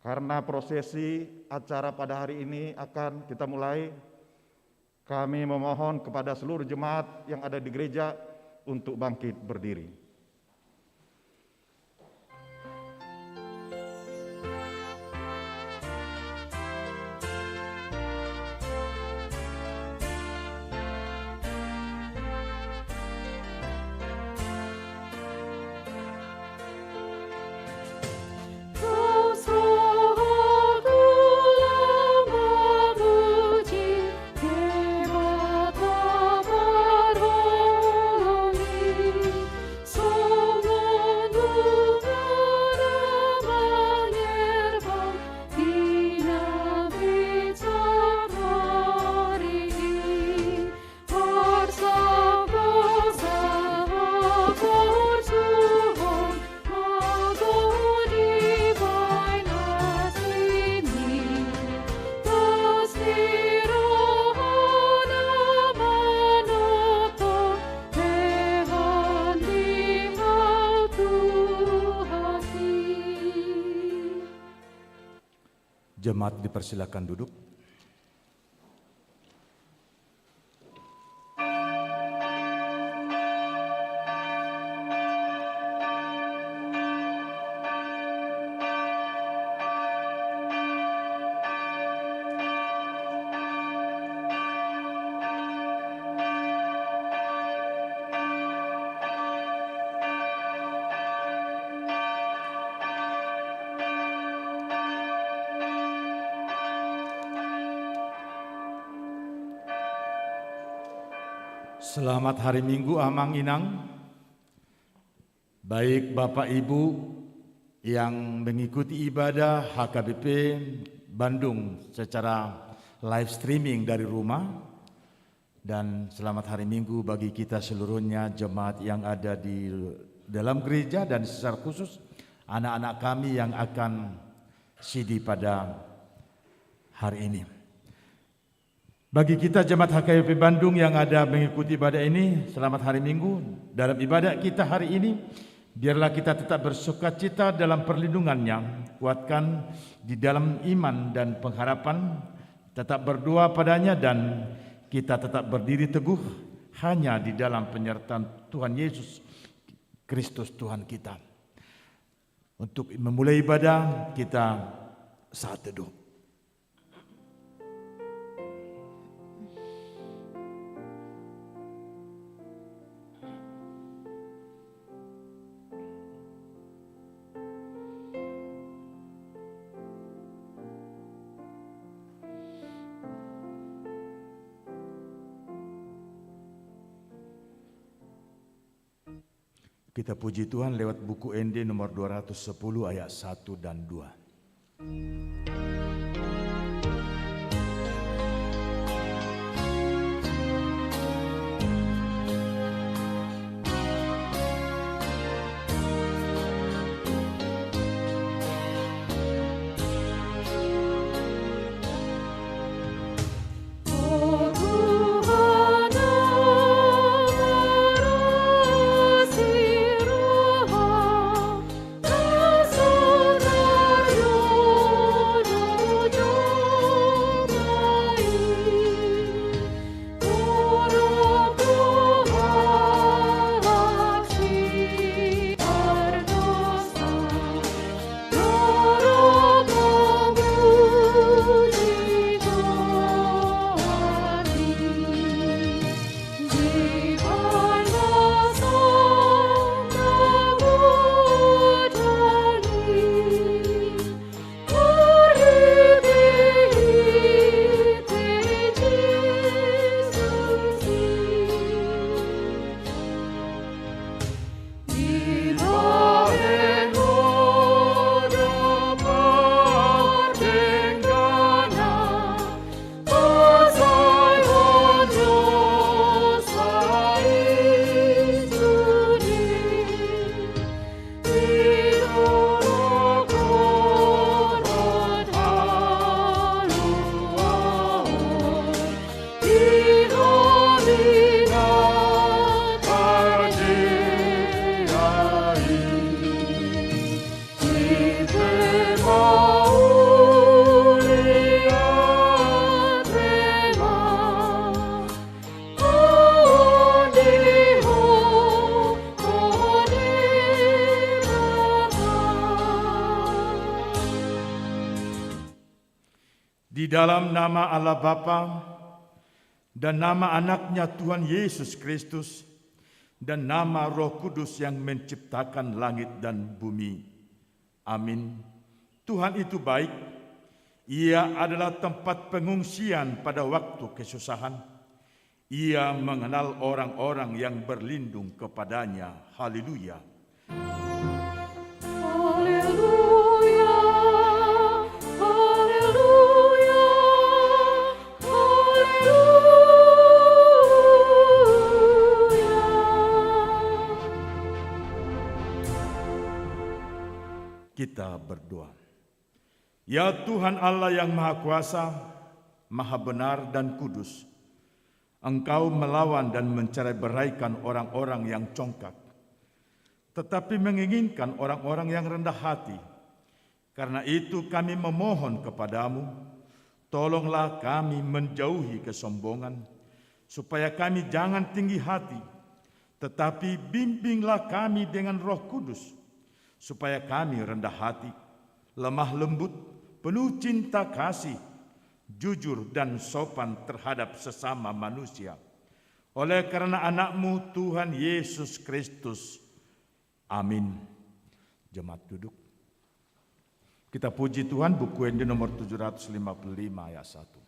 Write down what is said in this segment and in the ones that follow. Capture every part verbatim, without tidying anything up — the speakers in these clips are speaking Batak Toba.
Karena prosesi acara pada hari ini akan kita mulai, kami memohon kepada seluruh jemaat yang ada di gereja untuk bangkit berdiri. Jemaat dipersilakan duduk. Selamat hari Minggu, Amang, Inang. Baik Bapak Ibu yang mengikuti ibadah H K B P Bandung secara live streaming dari rumah, dan selamat hari Minggu bagi kita seluruhnya jemaat yang ada di dalam gereja dan secara khusus anak-anak kami yang akan sidi pada hari ini. Bagi kita jemaat H K B P Bandung yang ada mengikuti ibadah ini, selamat hari Minggu. Dalam ibadah kita hari ini, biarlah kita tetap bersukacita dalam perlindungan-Nya, kuatkan di dalam iman dan pengharapan, tetap berdoa pada-Nya, dan kita tetap berdiri teguh hanya di dalam penyertaan Tuhan Yesus Kristus Tuhan kita. Untuk memulai ibadah, kita saat teduh. Kita puji Tuhan lewat buku Ende nomor dua ratus sepuluh ayat satu dan dua. Dalam nama Allah Bapa, dan nama Anaknya Tuhan Yesus Kristus, dan nama Roh Kudus yang menciptakan langit dan bumi. Amin. Tuhan itu baik. Ia adalah tempat pengungsian pada waktu kesusahan. Ia mengenal orang-orang yang berlindung kepada-Nya. Haleluya. Haleluya, haleluya, haleluya. Kita berdoa. Ya Tuhan Allah yang Maha Kuasa, Maha Benar dan Kudus, Engkau melawan dan mencerai-beraikan orang-orang yang congkak, tetapi menginginkan orang-orang yang rendah hati. Karena itu kami memohon kepada-Mu, tolonglah kami menjauhi kesombongan, supaya kami jangan tinggi hati, tetapi bimbinglah kami dengan Roh Kudus, supaya kami rendah hati, lemah lembut, penuh cinta kasih, jujur dan sopan terhadap sesama manusia. Oleh karena Anak-Mu, Tuhan Yesus Kristus. Amin. Jemaat duduk. Kita puji Tuhan, Buku Ende nomor tujuh ratus lima puluh lima, ayat satu.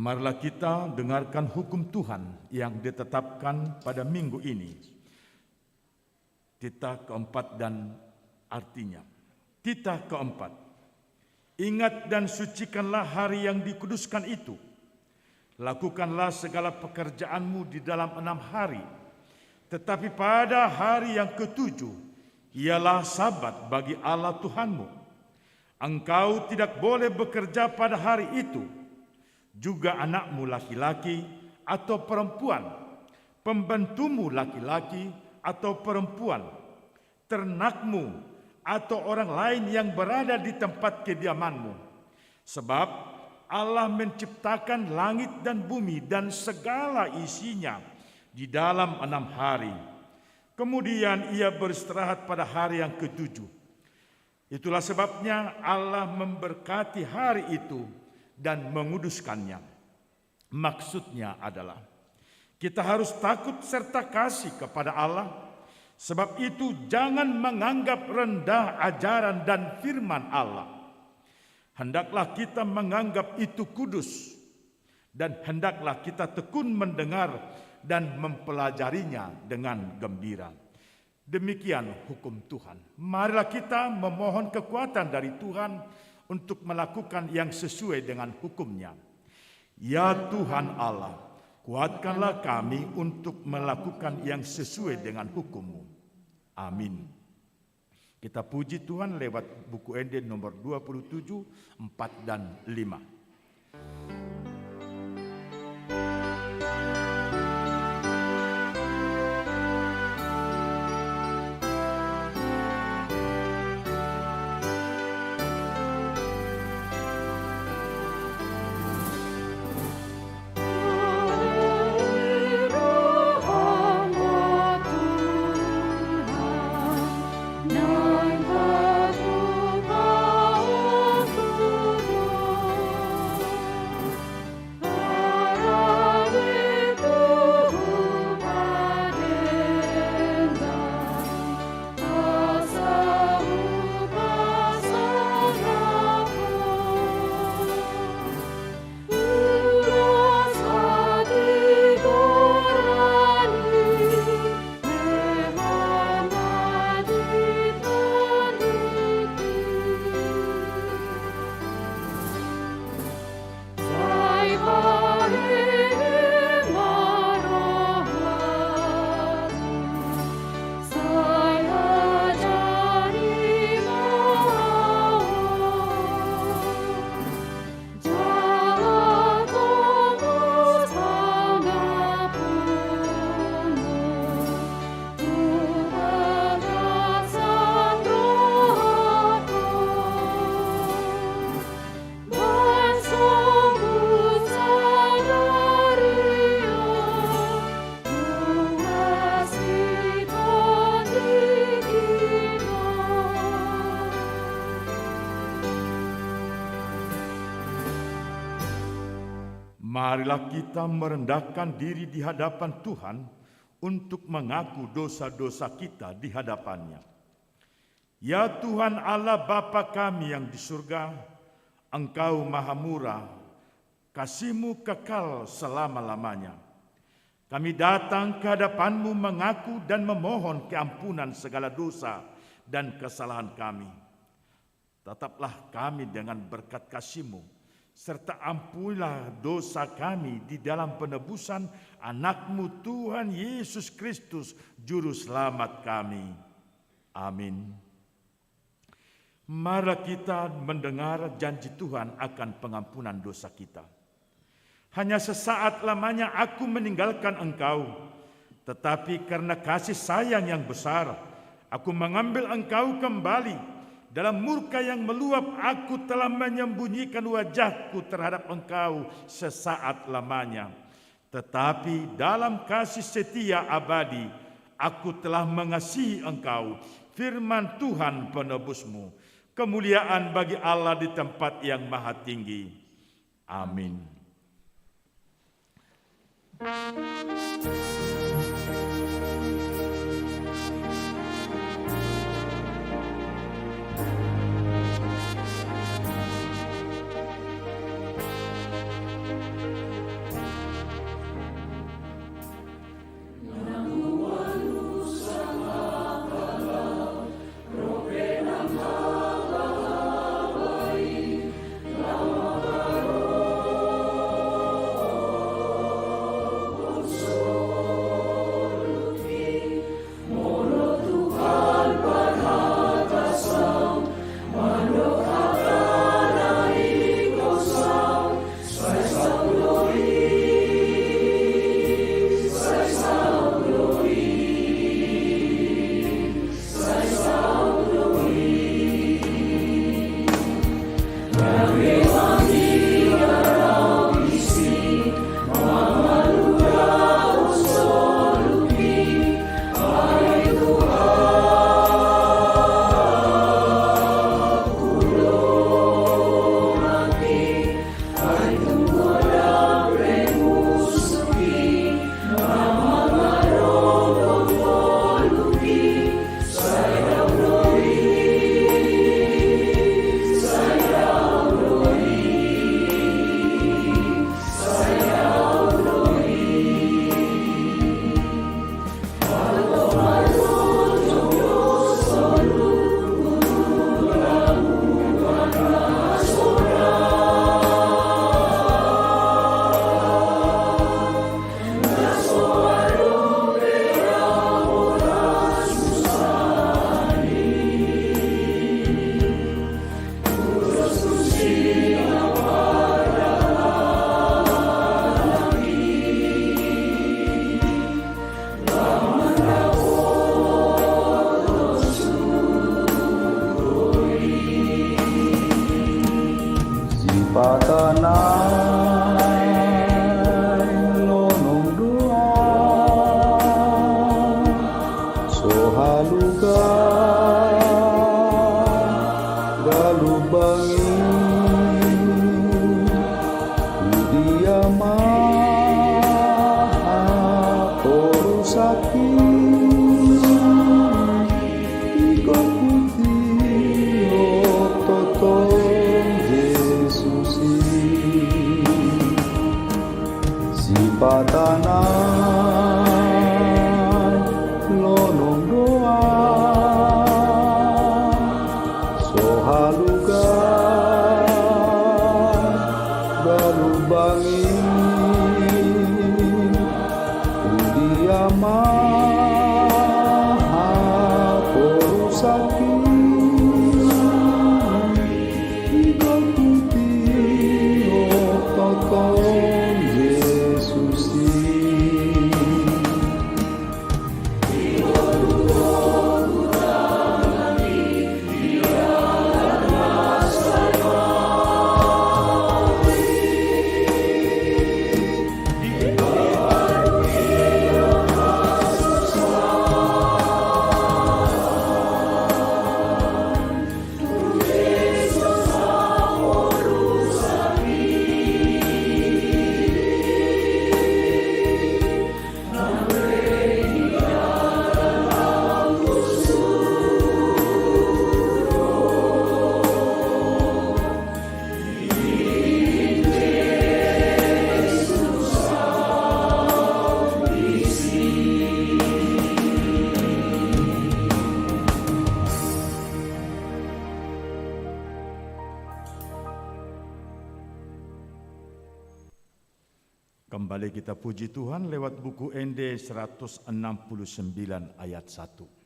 Marilah kita dengarkan hukum Tuhan yang ditetapkan pada minggu ini. Titah keempat dan artinya. Titah keempat. Ingat dan sucikanlah hari yang dikuduskan itu. Lakukanlah segala pekerjaanmu di dalam enam hari. Tetapi pada hari yang ketujuh, ialah Sabat bagi Allah Tuhanmu. Engkau tidak boleh bekerja pada hari itu. Juga anakmu laki-laki atau perempuan, pembantumu laki-laki atau perempuan, ternakmu, atau orang lain yang berada di tempat kediamanmu. Sebab Allah menciptakan langit dan bumi dan segala isinya di dalam enam hari. Kemudian Ia beristirahat pada hari yang ketujuh. Itulah sebabnya Allah memberkati hari itu dan menguduskannya. Maksudnya adalah, kita harus takut serta kasih kepada Allah. Sebab itu, jangan menganggap rendah ajaran dan firman Allah. Hendaklah kita menganggap itu kudus, dan hendaklah kita tekun mendengar dan mempelajarinya dengan gembira. Demikian hukum Tuhan. Marilah kita memohon kekuatan dari Tuhan untuk melakukan yang sesuai dengan hukum-Nya. Ya Tuhan Allah, kuatkanlah kami untuk melakukan yang sesuai dengan hukum-Mu. Amin. Kita puji Tuhan lewat Buku Ende nomor dua puluh tujuh, empat dan lima. Marilah kita merendahkan diri di hadapan Tuhan untuk mengaku dosa-dosa kita di hadapan-Nya. Ya Tuhan Allah, Bapa kami yang di surga, Engkau Maha Murah, kasih-Mu kekal selama-lamanya. Kami datang ke hadapan-Mu mengaku dan memohon keampunan segala dosa dan kesalahan kami. Tataplah kami dengan berkat kasih-Mu, serta ampunilah dosa kami di dalam penebusan Anak-Mu, Tuhan Yesus Kristus, Juru Selamat kami. Amin. Marilah kita mendengar janji Tuhan akan pengampunan dosa kita. Hanya sesaat lamanya Aku meninggalkan engkau, tetapi karena kasih sayang yang besar, Aku mengambil engkau kembali. Dalam murka yang meluap, Aku telah menyembunyikan wajah-Ku terhadap engkau sesaat lamanya. Tetapi dalam kasih setia abadi, Aku telah mengasihi engkau, firman Tuhan penebus-Mu. Kemuliaan bagi Allah di tempat yang maha tinggi. Amin. Sipata nai lonong do ahu, so halugaon galumbang i. Dia ma haporusakki, igokhon di ho tongtong Jesus i. Sipata nai lonong do ahu, so halugaon galumbang i. Dia ma haporusakki, igokhon di ho tongtong Jesus i. Kembali kita puji Tuhan lewat buku Ende seratus enam puluh sembilan ayat satu.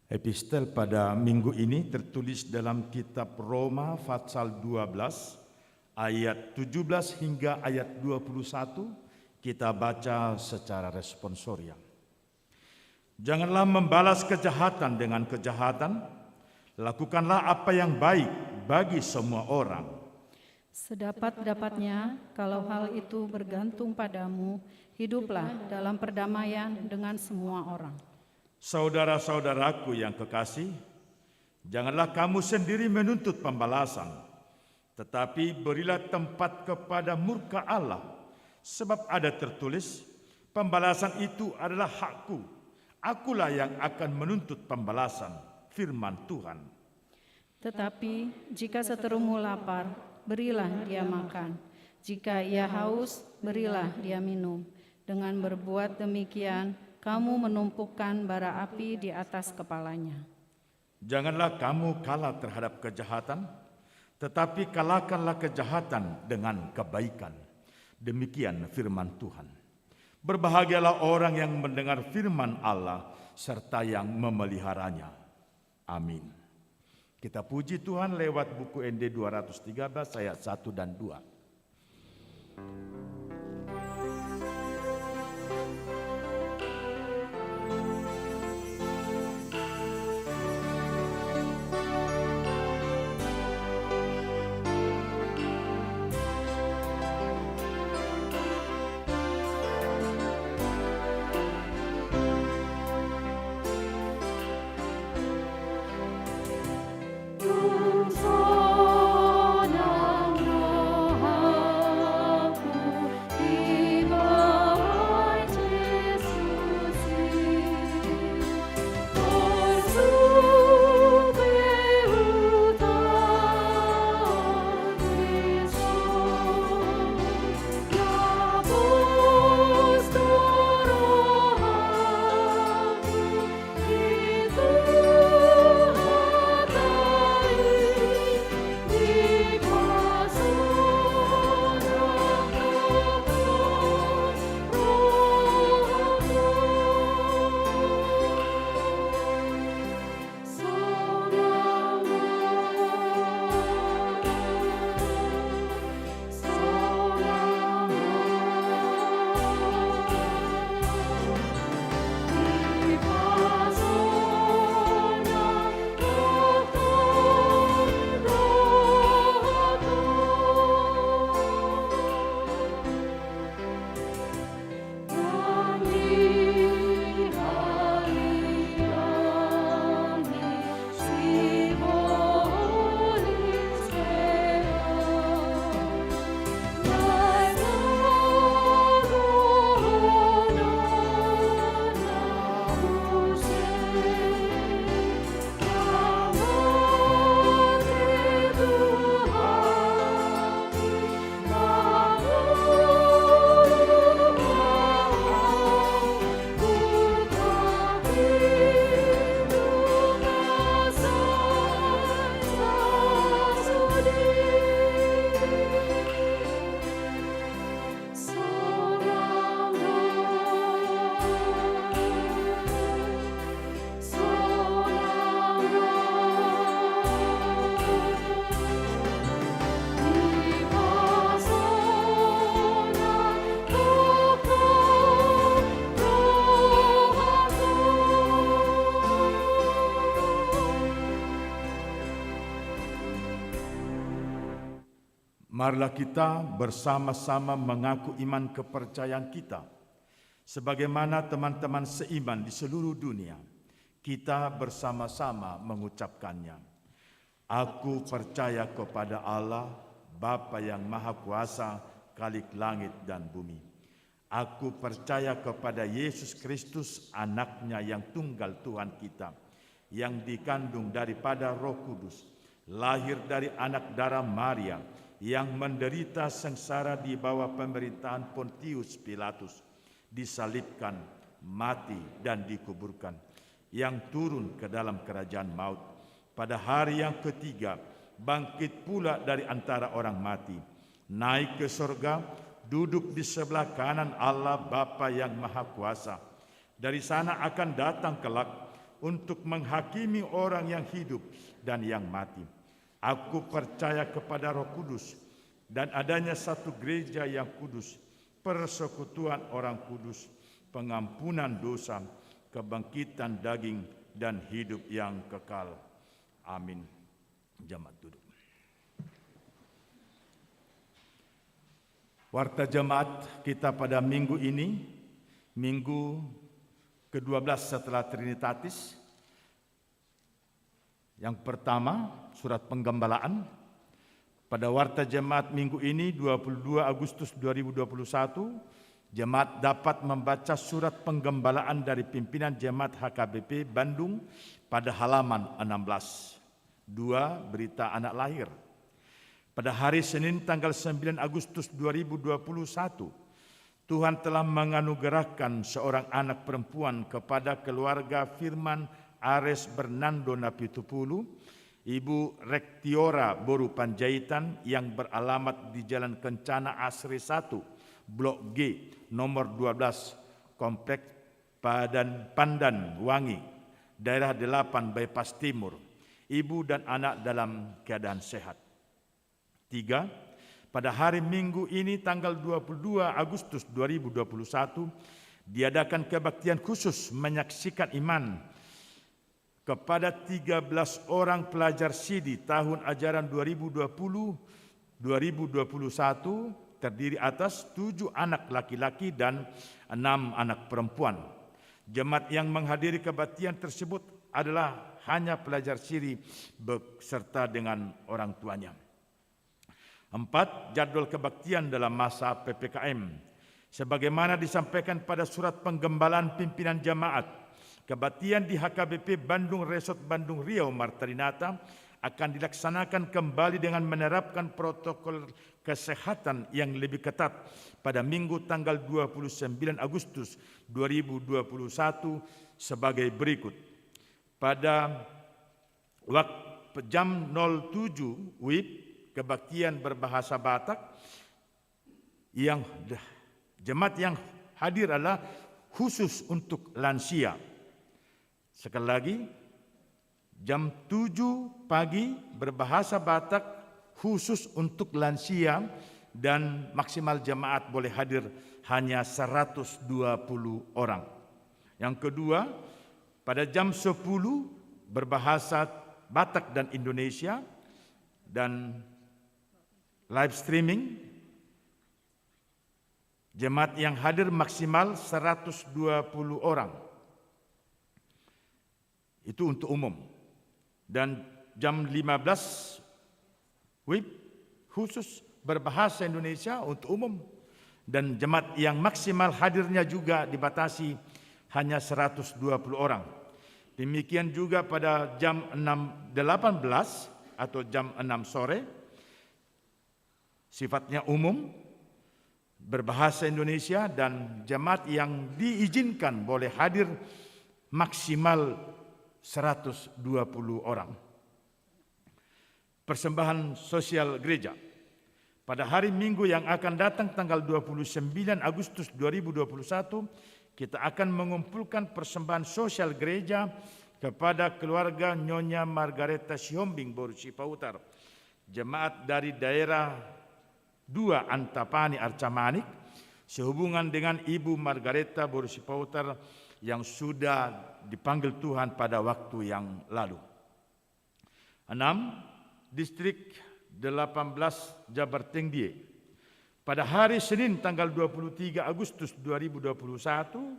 Epistel pada minggu ini tertulis dalam kitab Roma pasal dua belas ayat tujuh belas hingga ayat dua puluh satu, kita baca secara responsorial. Janganlah membalas kejahatan dengan kejahatan, lakukanlah apa yang baik bagi semua orang. Sedapat-dapatnya, kalau hal itu bergantung padamu, hiduplah dalam perdamaian dengan semua orang. Saudara-saudaraku yang kekasih, janganlah kamu sendiri menuntut pembalasan, tetapi berilah tempat kepada murka Allah, sebab ada tertulis, "Pembalasan itu adalah hak-Ku, Akulah yang akan menuntut pembalasan," firman Tuhan. Tetapi jika seterumu lapar, berilah dia makan. Jika ia haus, berilah dia minum. Dengan berbuat demikian, kamu menumpukkan bara api di atas kepalanya. Janganlah kamu kalah terhadap kejahatan, tetapi kalahkanlah kejahatan dengan kebaikan. Demikian firman Tuhan. Berbahagialah orang yang mendengar firman Allah serta yang memeliharanya. Amin. Kita puji Tuhan lewat buku Ende dua ratus tiga belas ayat satu dan dua. Marilah kita bersama-sama mengaku iman kepercayaan kita, sebagaimana teman-teman seiman di seluruh dunia. Kita bersama-sama mengucapkannya. Aku percaya kepada Allah, Bapa yang Maha Kuasa, Khalik langit dan bumi. Aku percaya kepada Yesus Kristus, Anak-Nya yang tunggal, Tuhan kita, yang dikandung daripada Roh Kudus, lahir dari anak dara Maria, yang menderita sengsara di bawah pemerintahan Pontius Pilatus, disalibkan, mati, dan dikuburkan, yang turun ke dalam kerajaan maut. Pada hari yang ketiga, bangkit pula dari antara orang mati, naik ke sorga, duduk di sebelah kanan Allah Bapa yang Maha Kuasa. Dari sana akan datang kelak untuk menghakimi orang yang hidup dan yang mati. Aku percaya kepada Roh Kudus dan adanya satu gereja yang kudus, persekutuan orang kudus, pengampunan dosa, kebangkitan daging, dan hidup yang kekal. Amin. Jemaat duduk. Warta jemaat kita pada minggu ini, minggu kedua belas setelah Trinitatis. Yang pertama, surat penggembalaan. Pada warta jemaat minggu ini, dua puluh dua Agustus dua ribu dua puluh satu, jemaat dapat membaca surat penggembalaan dari pimpinan jemaat H K B P Bandung pada halaman enam belas. Dua, berita anak lahir. Pada hari Senin tanggal sembilan Agustus dua ribu dua puluh satu, Tuhan telah menganugerahkan seorang anak perempuan kepada keluarga Firman Ares Bernando Napitupulu, Ibu Rektiora Boru Panjaitan, yang beralamat di Jalan Kencana Asri satu, Blok G, nomor dua belas, Komplek Padan, Pandan Wangi, Daerah delapan, Bypass Timur. Ibu dan anak dalam keadaan sehat. Tiga, pada hari Minggu ini, tanggal dua puluh dua Agustus dua ribu dua puluh satu, diadakan kebaktian khusus menyaksikan iman kepada tiga belas orang pelajar sidi tahun ajaran dua ribu dua puluh, dua ribu dua puluh satu, terdiri atas tujuh anak laki-laki dan enam anak perempuan. Jemaat yang menghadiri kebaktian tersebut adalah hanya pelajar sidi beserta dengan orang tuanya. Empat, jadwal kebaktian dalam masa P P K M. Sebagaimana disampaikan pada surat penggembalaan pimpinan jemaat, kebaktian di H K B P Bandung Resort Bandung Riau Marta Dinata akan dilaksanakan kembali dengan menerapkan protokol kesehatan yang lebih ketat pada Minggu tanggal dua puluh sembilan Agustus dua ribu dua puluh satu sebagai berikut. Pada waktu jam nol tujuh WIB, kebaktian berbahasa Batak, yang, jemaat yang hadir adalah khusus untuk lansia. Sekali lagi, jam tujuh pagi berbahasa Batak khusus untuk lansia dan maksimal jemaat boleh hadir hanya seratus dua puluh orang. Yang kedua, pada jam sepuluh berbahasa Batak dan Indonesia dan live streaming, jemaat yang hadir maksimal seratus dua puluh orang. Itu untuk umum. Dan jam lima belas WIB khusus berbahasa Indonesia untuk umum. Dan jemaat yang maksimal hadirnya juga dibatasi hanya seratus dua puluh orang. Demikian juga pada jam enam, delapan belas atau jam enam sore, sifatnya umum, berbahasa Indonesia, dan jemaat yang diizinkan boleh hadir maksimal seratus dua puluh orang. Persembahan sosial gereja. Pada hari Minggu yang akan datang, tanggal dua puluh sembilan Agustus dua ribu dua puluh satu, kita akan mengumpulkan persembahan sosial gereja kepada keluarga Nyonya Margareta Sihombing boru Sipahutar, jemaat dari daerah dua Antapani Arca Manik, sehubungan dengan Ibu Margareta boru Sipahutar yang sudah dipanggil Tuhan pada waktu yang lalu. Enam, distrik delapan belas Jabar Tengdie. Pada hari Senin tanggal dua puluh tiga Agustus dua ribu dua puluh satu,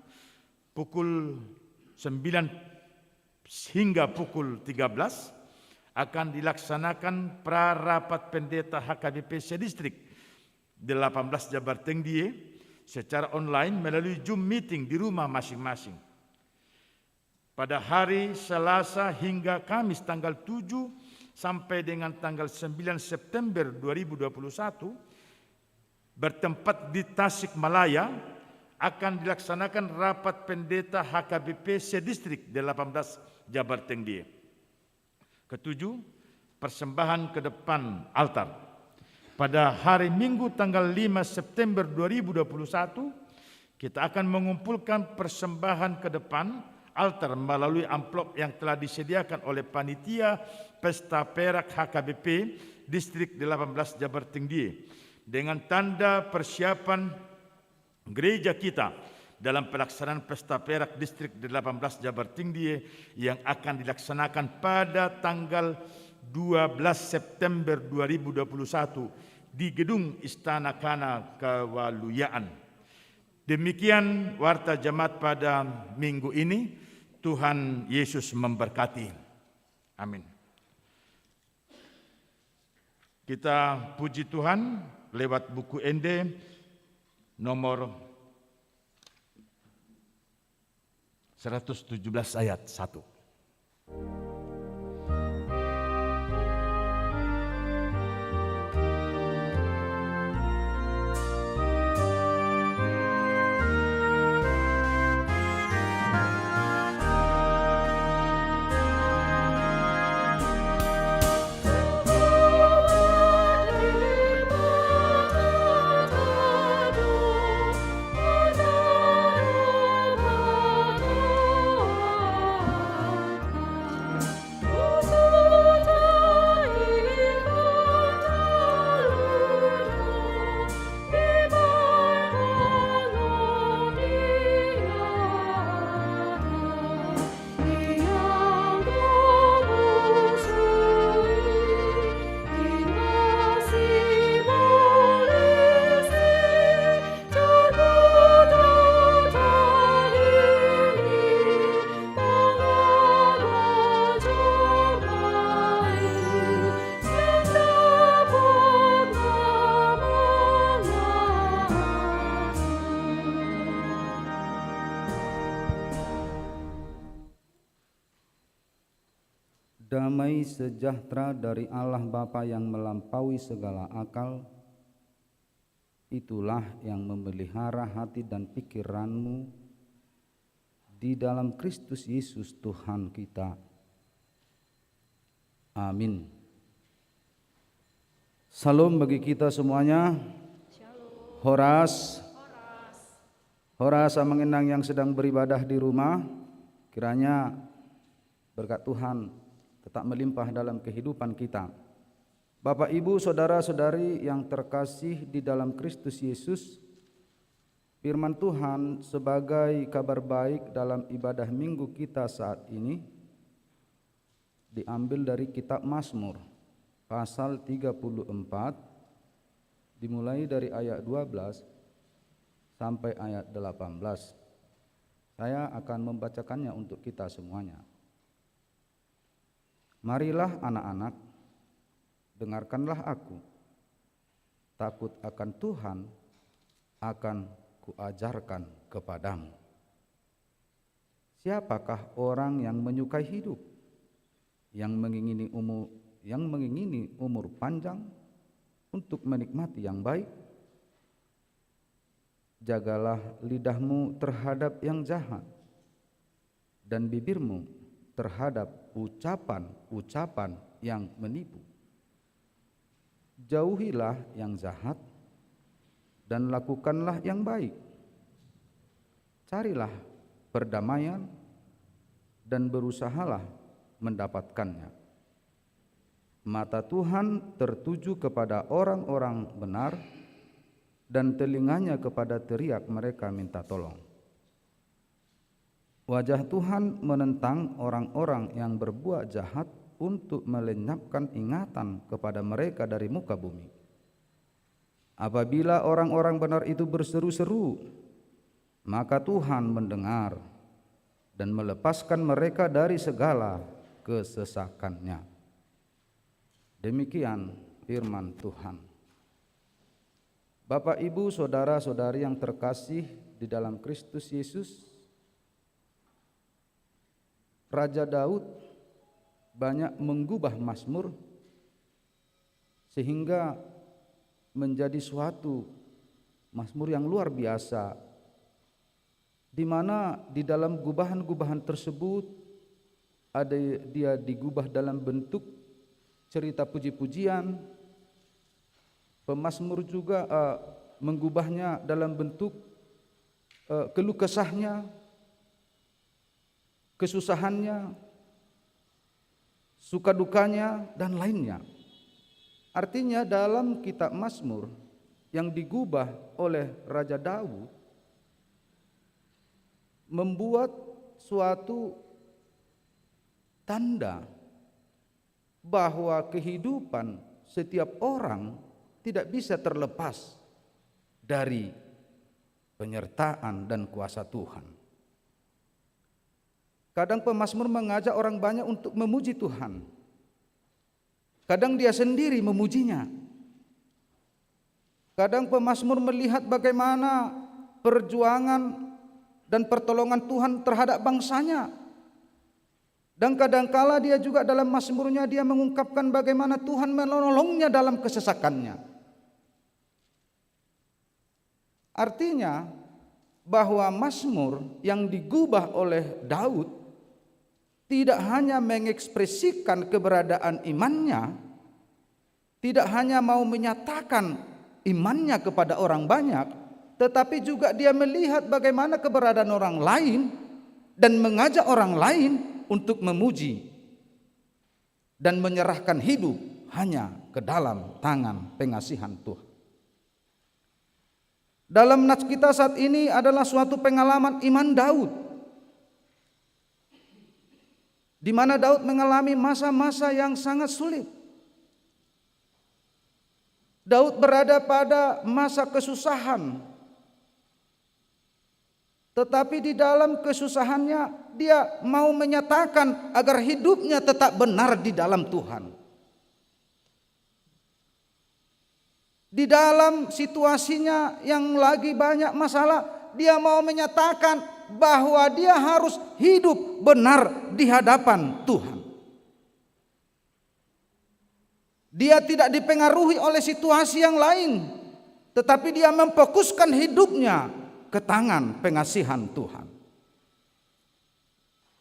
pukul sembilan hingga pukul tiga belas, akan dilaksanakan pra rapat pendeta H K B P se-distrik delapan belas Jabar Tengdie secara online melalui Zoom meeting di rumah masing-masing. Pada hari Selasa hingga Kamis tanggal tujuh sampai dengan tanggal sembilan September dua ribu dua puluh satu, bertempat di Tasikmalaya, akan dilaksanakan rapat pendeta H K B P se-distrik delapan belas Jabar Tengdie. Ketujuh, persembahan ke depan altar. Pada hari Minggu tanggal lima September dua ribu dua puluh satu, kita akan mengumpulkan persembahan ke depan altar melalui amplop yang telah disediakan oleh panitia Pesta Perak H K B P Distrik delapan belas Jabar Tengdie, dengan tanda persiapan gereja kita dalam pelaksanaan Pesta Perak Distrik delapan belas Jabar Tengdie yang akan dilaksanakan pada tanggal dua belas September dua ribu dua puluh satu di Gedung Istana Kana Kewaluyaan. Demikian warta jemaat pada minggu ini. Tuhan Yesus memberkati. Amin. Kita puji Tuhan lewat Buku Ende nomor seratus tujuh belas ayat satu. Damai sejahtera dari Allah Bapa yang melampaui segala akal, itulah yang memelihara hati dan pikiranmu di dalam Kristus Yesus Tuhan kita. Amin. Salam bagi kita semuanya. Shalom. Horas. Horas. Horas amang inang yang sedang beribadah di rumah. Kiranya berkat Tuhan tetap melimpah dalam kehidupan kita. Bapak, Ibu, saudara-saudari yang terkasih di dalam Kristus Yesus, firman Tuhan sebagai kabar baik dalam ibadah minggu kita saat ini diambil dari kitab Mazmur, pasal tiga puluh empat, dimulai dari ayat dua belas sampai ayat delapan belas. Saya akan membacakannya untuk kita semuanya. Marilah, anak-anak, dengarkanlah aku. Takut akan Tuhan akan kuajarkan kepadamu. Siapakah orang yang menyukai hidup, yang mengingini umur, yang mengingini umur panjang untuk menikmati yang baik? Jagalah lidahmu terhadap yang jahat, dan bibirmu terhadap ucapan-ucapan yang menipu. Jauhilah yang jahat, dan lakukanlah yang baik. Carilah perdamaian, dan berusahalah mendapatkannya. Mata Tuhan tertuju kepada orang-orang benar, dan telinganya kepada teriak mereka minta tolong. Wajah Tuhan menentang orang-orang yang berbuat jahat, untuk melenyapkan ingatan kepada mereka dari muka bumi. Apabila orang-orang benar itu berseru-seru, maka Tuhan mendengar dan melepaskan mereka dari segala kesesakannya. Demikian firman Tuhan. Bapak, Ibu, saudara-saudari yang terkasih di dalam Kristus Yesus, Raja Daud banyak menggubah Mazmur sehingga menjadi suatu Mazmur yang luar biasa, di mana di dalam gubahan-gubahan tersebut ada dia digubah dalam bentuk cerita puji-pujian, pemazmur juga, eh, menggubahnya dalam bentuk, eh, keluh kesahnya, kesusahannya, suka dukanya, dan lainnya. Artinya, dalam kitab Mazmur yang digubah oleh Raja Daud membuat suatu tanda bahwa kehidupan setiap orang tidak bisa terlepas dari penyertaan dan kuasa Tuhan. Kadang pemazmur mengajak orang banyak untuk memuji Tuhan. Kadang dia sendiri memujinya. Kadang pemazmur melihat bagaimana perjuangan dan pertolongan Tuhan terhadap bangsanya. Dan kadangkala dia juga dalam mazmurnya dia mengungkapkan bagaimana Tuhan menolongnya dalam kesesakannya. Artinya, bahwa Mazmur yang digubah oleh Daud tidak hanya mengekspresikan keberadaan imannya, tidak hanya mau menyatakan imannya kepada orang banyak, tetapi juga dia melihat bagaimana keberadaan orang lain dan mengajak orang lain untuk memuji dan menyerahkan hidup hanya ke dalam tangan pengasihan Tuhan. Dalam nats kita saat ini adalah suatu pengalaman iman Daud, di mana Daud mengalami masa-masa yang sangat sulit. Daud berada pada masa kesusahan, tetapi di dalam kesusahannya, dia mau menyatakan agar hidupnya tetap benar di dalam Tuhan. Di dalam situasinya yang lagi banyak masalah, dia mau menyatakan bahwa dia harus hidup benar di hadapan Tuhan. Dia tidak dipengaruhi oleh situasi yang lain, tetapi dia memfokuskan hidupnya ke tangan pengasihan Tuhan.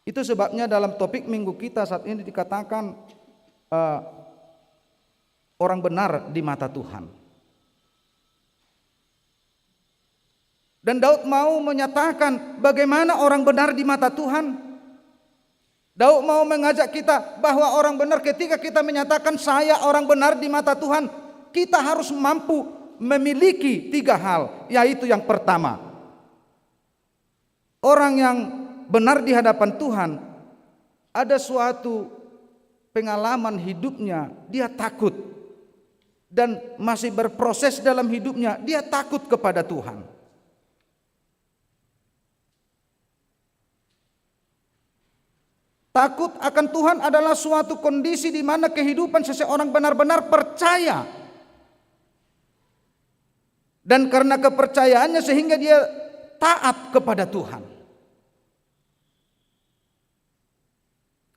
Itu sebabnya dalam topik minggu kita saat ini dikatakan, eh, orang benar di mata Tuhan. Dan Daud mau menyatakan bagaimana orang benar di mata Tuhan. Daud mau mengajak kita bahwa orang benar, ketika kita menyatakan saya orang benar di mata Tuhan, kita harus mampu memiliki tiga hal, yaitu yang pertama, orang yang benar di hadapan Tuhan, ada suatu pengalaman hidupnya, dia takut dan masih berproses dalam hidupnya, dia takut kepada Tuhan. Takut akan Tuhan adalah suatu kondisi di mana kehidupan seseorang benar-benar percaya. Dan karena kepercayaannya sehingga dia taat kepada Tuhan.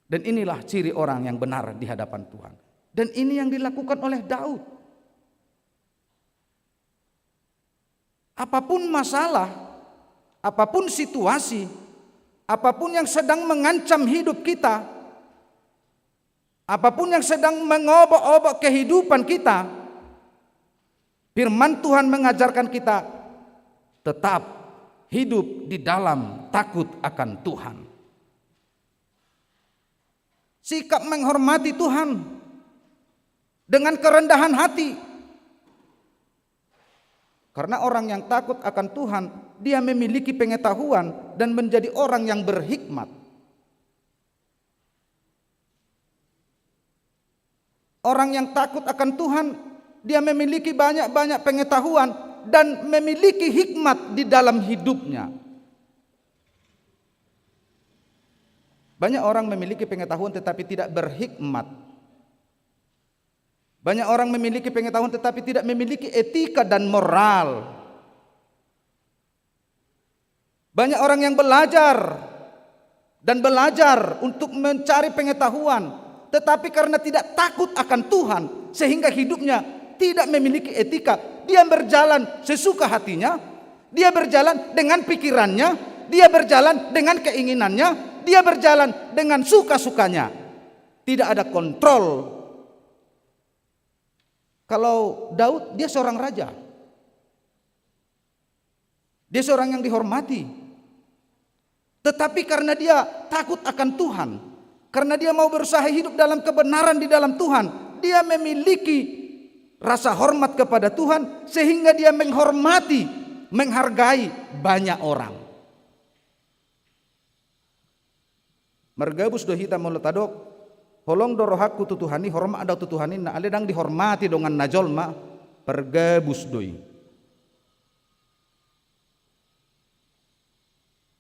Dan inilah ciri orang yang benar di hadapan Tuhan. Dan ini yang dilakukan oleh Daud. Apapun masalah, apapun situasi, apapun yang sedang mengancam hidup kita, apapun yang sedang mengobok-obok kehidupan kita, firman Tuhan mengajarkan kita tetap hidup di dalam takut akan Tuhan. Sikap menghormati Tuhan dengan kerendahan hati. Karena orang yang takut akan Tuhan, dia memiliki pengetahuan dan menjadi orang yang berhikmat. Orang yang takut akan Tuhan, dia memiliki banyak-banyak pengetahuan dan memiliki hikmat di dalam hidupnya. Banyak orang memiliki pengetahuan tetapi tidak berhikmat. Banyak orang memiliki pengetahuan tetapi tidak memiliki etika dan moral. Banyak orang yang belajar dan belajar untuk mencari pengetahuan, tetapi karena tidak takut akan Tuhan, sehingga hidupnya tidak memiliki etika. Dia berjalan sesuka hatinya, dia berjalan dengan pikirannya, dia berjalan dengan keinginannya, dia berjalan dengan suka-sukanya. Tidak ada kontrol. Kalau Daud, dia seorang raja. Dia seorang yang dihormati. Tetapi karena dia takut akan Tuhan, karena dia mau berusaha hidup dalam kebenaran di dalam Tuhan, dia memiliki rasa hormat kepada Tuhan, sehingga dia menghormati, menghargai banyak orang. Margabus do hita molo tadok, holong do rohangku tu Tuhan i, hormat do tu Tuhan i, na ale ndang dihormati donganna jolma, pargabus do i.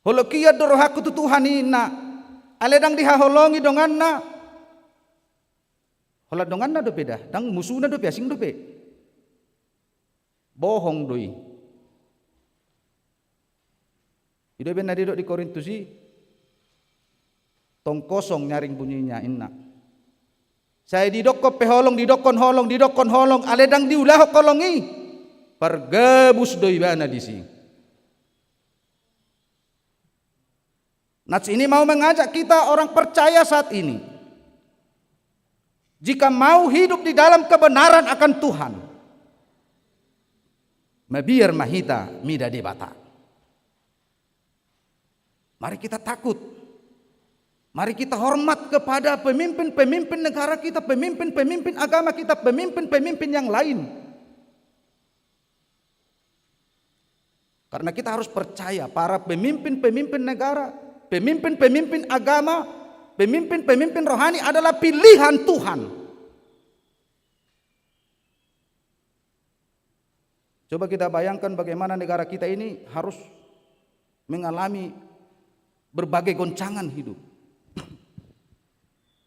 Holong hian do rohangku tu Tuhan i, na ale ndang dihaholongi donganna, holan donganna dope da, ndang musuna dope, asing dope. Bohong do i. I do baen na didok di Korintus i, tong kosong nyaring bunyinya, inna. Sai didokkon pe holong, didokkon holong, didokkon holong, ale ndang diulahon holong i, pargabus do ibana disi. Nats ini mau mengajak kita orang percaya saat ini, jika mau hidup di dalam kebenaran akan Tuhan, mabiar ma hita mida Debata. Mari kita takut. Mari kita hormat kepada pemimpin-pemimpin negara kita, pemimpin-pemimpin agama kita, pemimpin-pemimpin yang lain. Karena kita harus percaya, para pemimpin-pemimpin negara, pemimpin-pemimpin agama, pemimpin-pemimpin rohani adalah pilihan Tuhan. Coba kita bayangkan bagaimana negara kita ini harus mengalami berbagai goncangan hidup.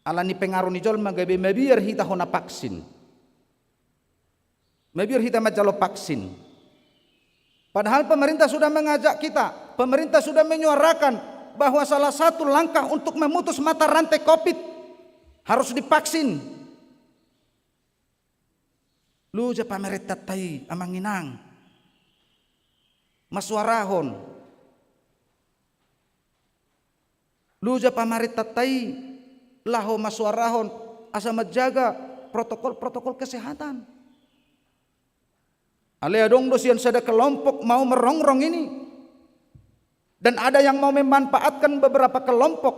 Ala ni pengaruh ni jolma gabe mabiar hita hona vaksin. Mabiar hita manjalo vaksin. Padahal pemerintah sudah mengajak kita, pemerintah sudah menyuarakan bahwa salah satu langkah untuk memutus mata rantai covid harus divaksin. Loja pamarentanta i, amang inang, masuarahon. Loja pamarentanta i laho masuarahon asa manjaga protokol-protokol kesehatan. Alai adong do sian sada kelompok mau merongrong ini. Dan ada yang mau memanfaatkan beberapa kelompok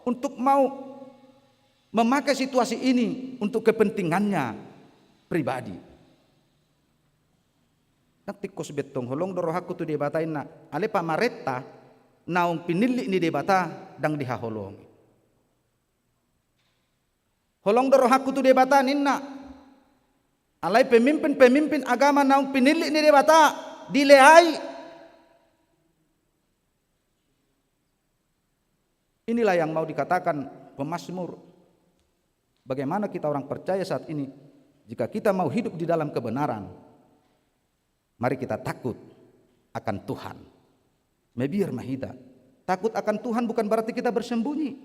untuk mau memakai situasi ini untuk kepentingannya pribadi. Nang tingkos bettong holong do rohangku tu Debata inna, ale pamarenta naung pinillit ni Debata ndang dihaholongi. Holong do rohangku tu Debata ninna, alai pemimpin-pemimpin agama naung pinillit ni Debata dileai. Inilah yang mau dikatakan pemazmur. Bagaimana kita orang percaya saat ini? Jika kita mau hidup di dalam kebenaran, mari kita takut akan Tuhan. Mabiar ma hita. Takut akan Tuhan bukan berarti kita bersembunyi.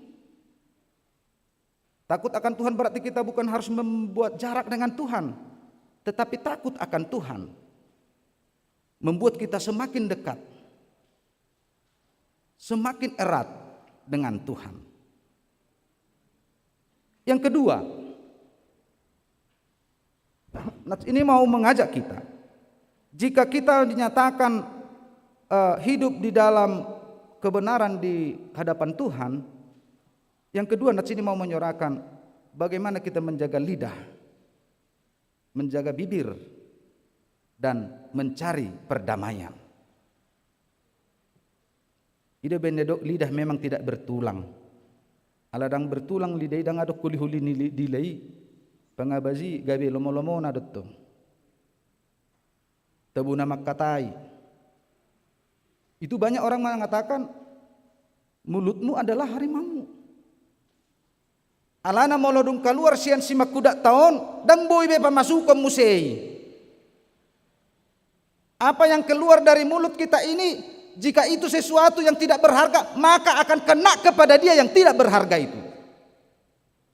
Takut akan Tuhan berarti kita bukan harus membuat jarak dengan Tuhan, tetapi takut akan Tuhan membuat kita semakin dekat, semakin erat dengan Tuhan. Yang kedua, nats ini mau mengajak kita, jika kita dinyatakan, eh, hidup di dalam kebenaran di hadapan Tuhan, yang kedua, nats ini mau menyuarakan bagaimana kita menjaga lidah, menjaga bibir, dan mencari perdamaian. I do baen na didok lidah memang tidak bertulang. Ala ndang bertulang lidah i, ndang adong huli-huli ni li-, lidah i. Pangabaji gabe lomo-lomona do tong. Tabona mangkatai. Itu banyak orang mengatakan, mulutmu adalah harimaumu. Alana molo dung kaluar sian simangkudapta on, ndang boi be pamasukon muse i. Apa yang keluar dari mulut kita ini, jika itu sesuatu yang tidak berharga, maka akan kena kepada dia yang tidak berharga itu.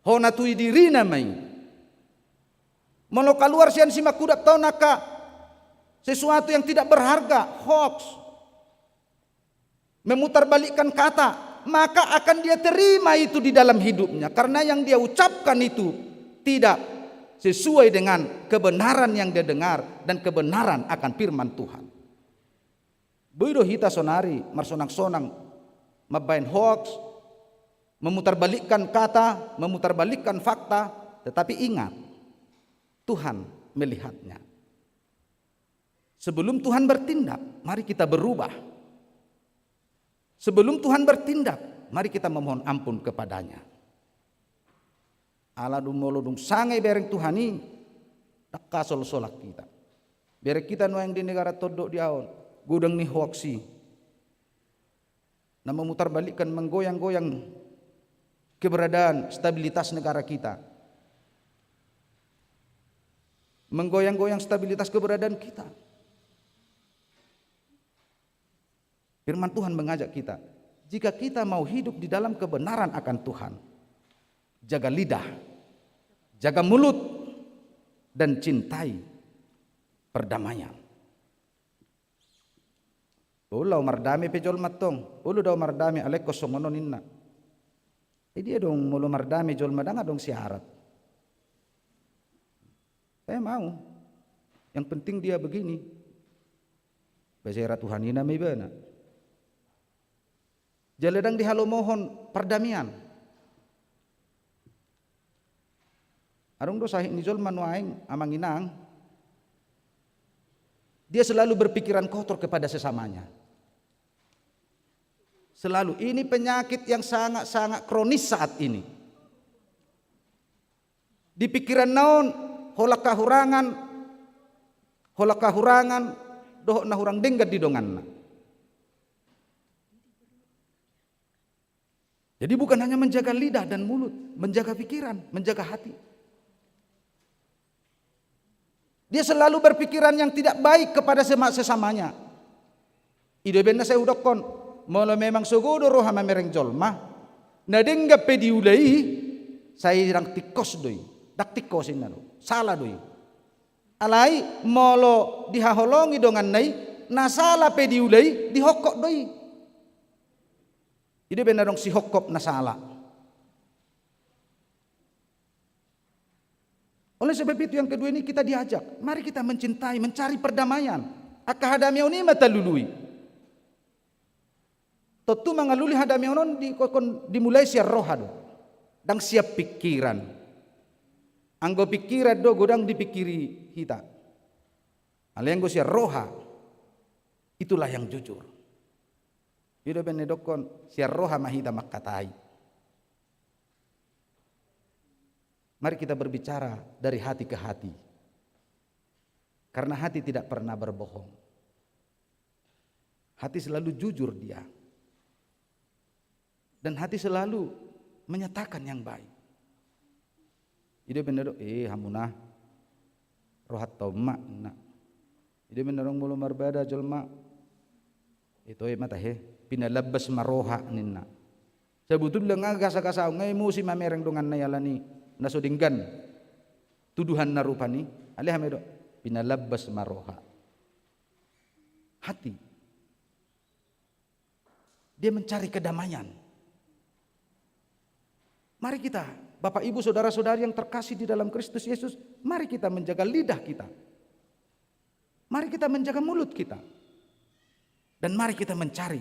Hona tu dirina ma i. Molo kaluar sian simangkudapta on angka sesuatu yang tidak berharga, hoax, memutarbalikkan kata, maka akan dia terima itu di dalam hidupnya, karena yang dia ucapkan itu tidak sesuai dengan kebenaran yang dia dengar dan kebenaran akan firman Tuhan. Boi do hita sonari marsonang-sonang, mambaen hoax, memutarbalikkan kata, memutarbalikkan fakta, tetapi ingat, Tuhan melihatnya. Sebelum Tuhan bertindak, mari kita berubah. Sebelum Tuhan bertindak, mari kita memohon ampun kepada-Nya. Ala dung molo dung sanga ibereng Tuhan i, ndang hasolsolan hita. Bereng hita nuaeng di negara tondok di aon, godang ni hoax i. Na memutarbalikkan, menggoyang-goyang keberadaan, stabilitas negara kita. Menggoyang-goyang stabilitas keberadaan kita. Firman Tuhan mengajak kita, jika kita mau hidup di dalam kebenaran akan Tuhan, jaga lidah, jaga mulut, dan cintai perdamaian. Olo, mardame pe jolma tong, olo do mardame, alai ingkon songon on ninna. Jadi adong molo mardame jolma, ndang adong syarat. Saya mau. Yang penting dia begini. Bahasa era Tuhan i nama ibana. Jala ndang dihalomohon pardamaian. Adong do sahit ni jolma nuaeng, amang inang, dia selalu berpikiran kotor kepada sesamanya. Selalu. Ini penyakit yang sangat-sangat kronis saat ini. Di pikiranna on, holan hahurangan, holan hahurangan, dohot na hurang denggan di donganna. Jadi bukan hanya menjaga lidah dan mulut, menjaga pikiran, menjaga hati. Dia selalu berpikiran yang tidak baik kepada sema-, sesamanya. I do umbahen na sai hudokkon, molo memang sogo do roha mamereng jolma, na denggan pe diula i, sai ndang tingkos do i, ndang tingkos inna do, sala do i. Alai molo dihaholongi donganna i, na sala pe diula i, dihokkop do i. I do umbahen na adong sihokkop na sala. Oleh sebab itu, yang kedua ini kita diajak, mari kita mencintai, mencari perdamaian. Angka hadameon i ma talului. Tontu mangalului hadameon on di, ingkon dimulai sian roha do. Ndang sian pikiran. Anggo pikiran do godang dipikiri hita. Alai anggo sian roha, itulah yang jujur. I do umbahen na didokkon, sian roha ma hita mangkatai. Mari kita berbicara dari hati ke hati. Karena hati tidak pernah berbohong. Hati selalu jujur dia. Dan hati selalu menyatakan yang baik. I do umbahen na do, eh, hamuna, rohanta on ma, ninna. I do umbahen na adong molo marbada jolma, ito i ma tahe, pinalambas ma roha ninna. Sabotulna nga gasa-gasaon, nga emosi mamereng donganna i alani na so denggan tuduhanna rupani, alai hami do, pinalambas ma roha. Hati. Dia mencari kedamaian. Mari kita, Bapak, Ibu, saudara-saudari yang terkasih di dalam Kristus Yesus, mari kita menjaga lidah kita. Mari kita menjaga mulut kita. Dan mari kita mencari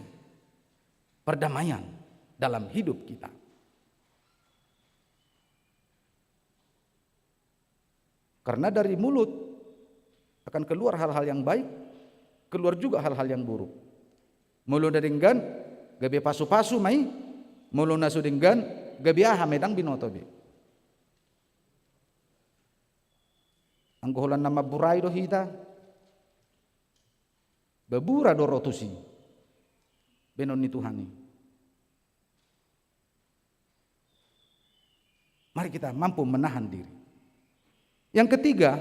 perdamaian dalam hidup kita. Karena dari mulut akan keluar hal-hal yang baik, keluar juga hal-hal yang buruk. Molo na denggan, gabe pasu-pasu ma i, molo na so denggan, gabe aha ma i, ndang binoto be. Anggo holan na mamburai do hita, babura do ro tusi baenon ni Tuhan i. Mari kita mampu menahan diri. Yang ketiga,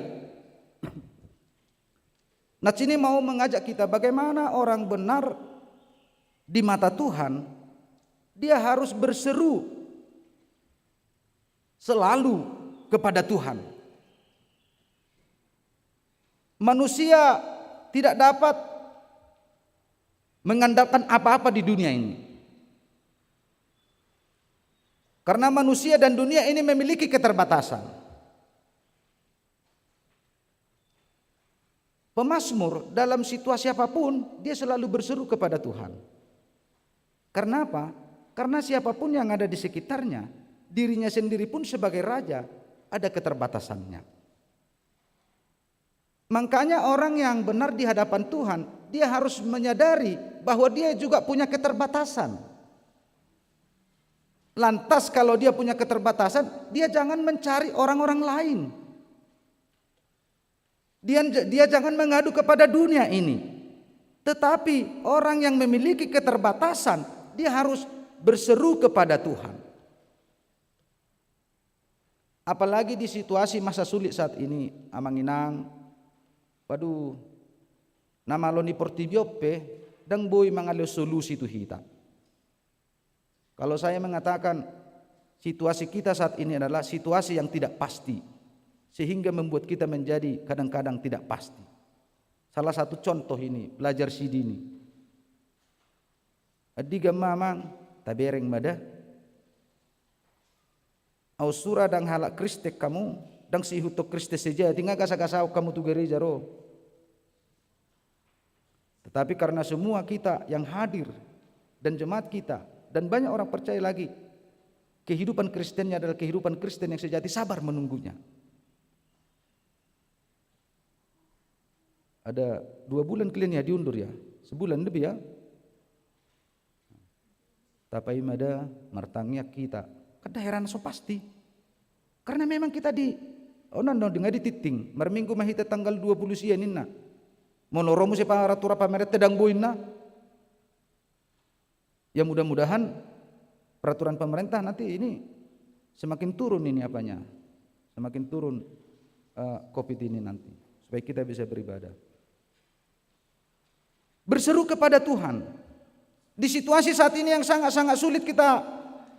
nats ini mau mengajak kita bagaimana orang benar di mata Tuhan, dia harus berseru selalu kepada Tuhan. Manusia tidak dapat mengandalkan apa-apa di dunia ini. Karena manusia dan dunia ini memiliki keterbatasan. Pemazmur dalam situasi apapun, dia selalu berseru kepada Tuhan. Karena apa? Karena siapapun yang ada di sekitarnya, dirinya sendiri pun sebagai raja, ada keterbatasannya. Makanya orang yang benar di hadapan Tuhan, dia harus menyadari bahwa dia juga punya keterbatasan. Lantas kalau dia punya keterbatasan, dia jangan mencari orang-orang lain. Dia, dia jangan mengadu kepada dunia ini. Tetapi orang yang memiliki keterbatasan, dia harus berseru kepada Tuhan. Apalagi di situasi masa sulit saat ini, amang inang, waduh, na malo ni portibi on pe, ndang boi mangalehon solusi tu hita. Kalau saya mengatakan, situasi kita saat ini adalah situasi yang tidak pasti, sehingga membuat kita menjadi kadang-kadang tidak pasti. Salah satu contoh ini, belajar sidi ni. Andigan ma amang, tabereng ma da. Au sura ndang halak Kristen hamu, ndang siihuthon Kristen sejati, nga gasa-gasaon hamu tu gereja ro. Tetapi karena semua kita yang hadir dan jemaat kita dan banyak orang percaya lagi, kehidupan Kristennya adalah kehidupan Kristen yang sejati, sabar menunggunya. Ada dua bulan keliling ya, diundur ya, sebulan lebih ya. Tapaima da, martangiang hita. Kan ndang hera na so pasti. Karena memang kita di, oh, na, na, nga dititting, marminggu ma hita tanggal dua puluh sia ninna. Molo ro muse peraturan pamarenta ndang boi ninna. Ya, mudah-mudahan peraturan pemerintah nanti ini semakin turun ini apanya, semakin turun, eh, covid ini nanti, supaya kita bisa beribadah. Berseru kepada Tuhan. Di situasi saat ini yang sangat-sangat sulit kita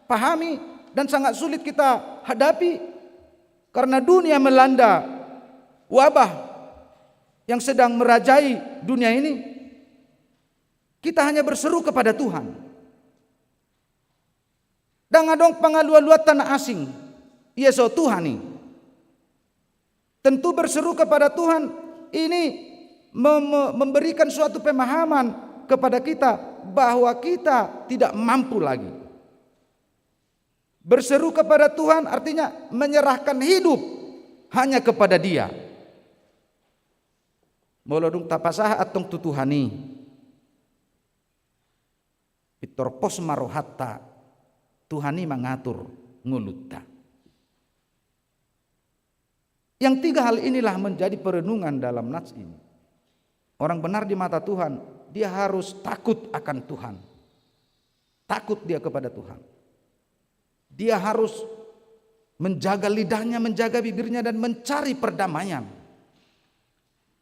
pahami dan sangat sulit kita hadapi, karena dunia melanda wabah yang sedang merajai dunia ini, kita hanya berseru kepada Tuhan. Ndang adong pangalualuanta na asing, ia so Tuhan i. Tentu berseru kepada Tuhan ini mem-, memberikan suatu pemahaman kepada kita bahwa kita tidak mampu lagi. Berseru kepada Tuhan artinya menyerahkan hidup hanya kepada Dia. Molo dung tapasahat antong tu Tuhan i, pintor pos ma rohanta, Tuhan i mangatur ngolunta. Yang tiga hal inilah menjadi perenungan dalam nats ini. Orang benar di mata Tuhan, dia harus takut akan Tuhan. Takut dia kepada Tuhan. Dia harus menjaga lidahnya, menjaga bibirnya, dan mencari perdamaian.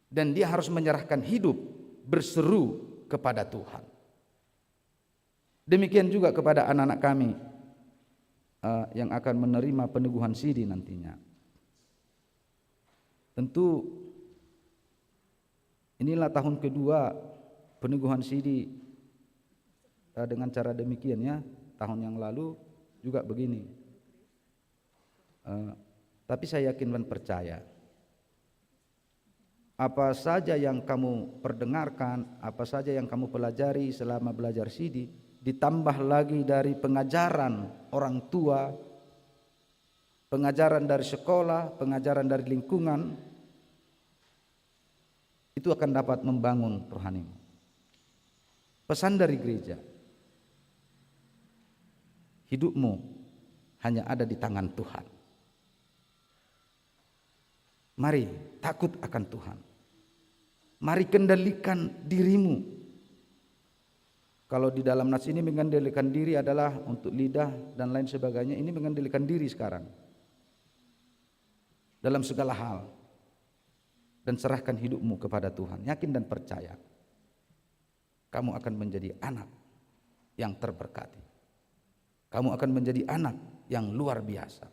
Dan dia harus menyerahkan hidup, berseru kepada Tuhan. Demikian juga kepada anak-anak kami, eh, yang akan menerima peneguhan sidi nantinya. Tentu inilah tahun kedua peneguhan sidi, eh, dengan cara demikian, ya. Tahun yang lalu juga begini. Eh, tapi saya yakin dan percaya, apa saja yang kamu perdengarkan, apa saja yang kamu pelajari selama belajar sidi, ditambah lagi dari pengajaran orang tua, pengajaran dari sekolah, pengajaran dari lingkungan, itu akan dapat membangun rohanimu. Pesan dari gereja, hidupmu hanya ada di tangan Tuhan. Mari Takut akan Tuhan. Mari kendalikan dirimu. Kalau di dalam nas ini mengendalikan diri adalah untuk lidah dan lain sebagainya, ini mengendalikan diri sekarang dalam segala hal. Dan serahkan hidupmu kepada Tuhan, yakin dan percaya. Kamu akan menjadi anak yang terberkati. Kamu akan menjadi anak yang luar biasa.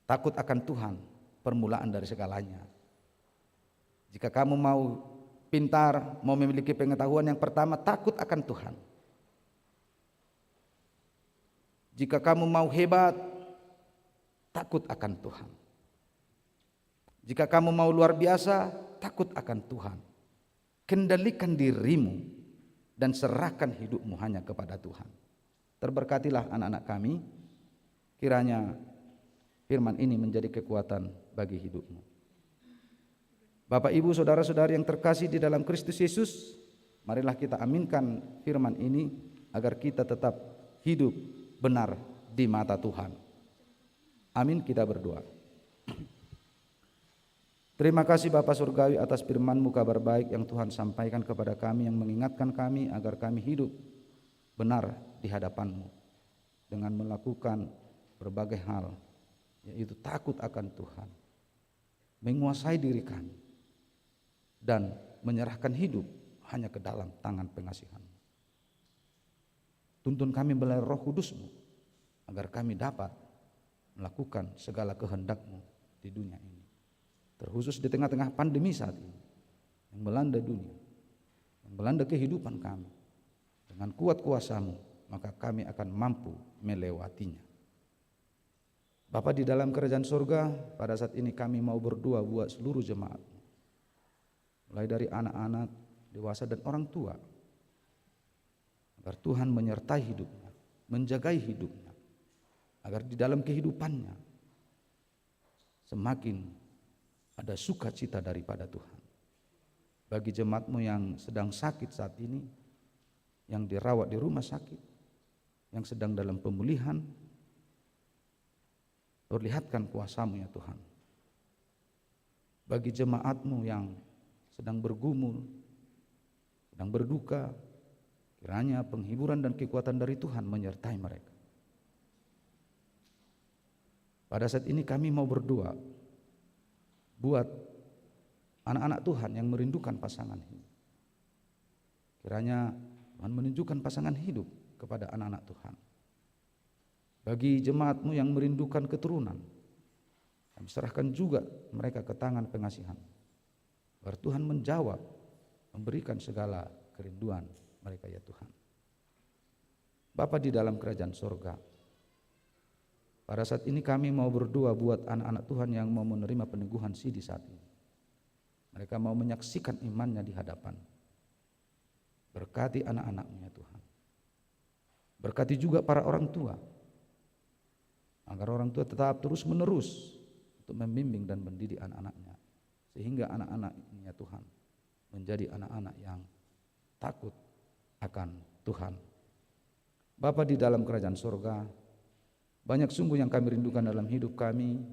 Takut akan Tuhan, permulaan dari segalanya. Jika kamu mau pintar, mau memiliki pengetahuan, yang pertama, takut akan Tuhan. Jika kamu mau hebat, takut akan Tuhan. Jika kamu mau luar biasa, takut akan Tuhan. Kendalikan dirimu dan serahkan hidupmu hanya kepada Tuhan. Terberkatilah anak-anak kami, kiranya firman ini menjadi kekuatan bagi hidupmu. Bapak, Ibu, saudara-saudari yang terkasih di dalam Kristus Yesus, marilah kita aminkan firman ini agar kita tetap hidup benar di mata Tuhan. Amin, kita berdoa. Terima kasih, Bapa Surgawi, atas firman-Mu, kabar baik yang Tuhan sampaikan kepada kami, yang mengingatkan kami agar kami hidup benar di hadapan-Mu dengan melakukan berbagai hal, yaitu takut akan Tuhan, menguasai diri kami, dan menyerahkan hidup hanya ke dalam tangan pengasihan-Mu. Tuntun kami melalui Roh Kudus-Mu, agar kami dapat melakukan segala kehendak-Mu di dunia ini, terkhusus di tengah-tengah pandemi saat ini yang melanda dunia, yang melanda kehidupan kami. Dengan kuat kuasa-Mu, maka kami akan mampu melewatinya. Bapa di dalam kerajaan sorga, pada saat ini kami mau berdoa buat seluruh jemaat, mulai dari anak-anak, dewasa, dan orang tua, agar Tuhan menyertai hidupnya, menjagai hidupnya, agar di dalam kehidupannya semakin ada sukacita daripada Tuhan. Bagi jemaat-Mu yang sedang sakit saat ini, yang dirawat di rumah sakit, yang sedang dalam pemulihan, perlihatkan kuasa-Mu, ya Tuhan. Bagi jemaat-Mu yang sedang bergumul, sedang berduka, kiranya penghiburan dan kekuatan dari Tuhan menyertai mereka. Pada saat ini kami mau berdoa buat anak-anak Tuhan yang merindukan pasangan hidup. Kiranya Tuhan menunjukkan pasangan hidup kepada anak-anak Tuhan. Bagi jemaat-Mu yang merindukan keturunan, kami serahkan juga mereka ke tangan pengasihan. Agar Tuhan menjawab, memberikan segala kerinduan mereka, ya Tuhan. Bapa di dalam kerajaan sorga, pada saat ini kami mau berdoa buat anak-anak Tuhan yang mau menerima peneguhan sidi saat ini. Mereka mau menyaksikan imannya di hadapan. Berkati anak-anak-Mu, ya Tuhan. Berkati juga para orang tua, agar orang tua tetap terus-menerus untuk membimbing dan mendidik anak-anaknya, sehingga anak-anak ini, ya Tuhan, menjadi anak-anak yang takut akan Tuhan. Bapa di dalam kerajaan sorga, banyak sungguh yang kami rindukan dalam hidup kami,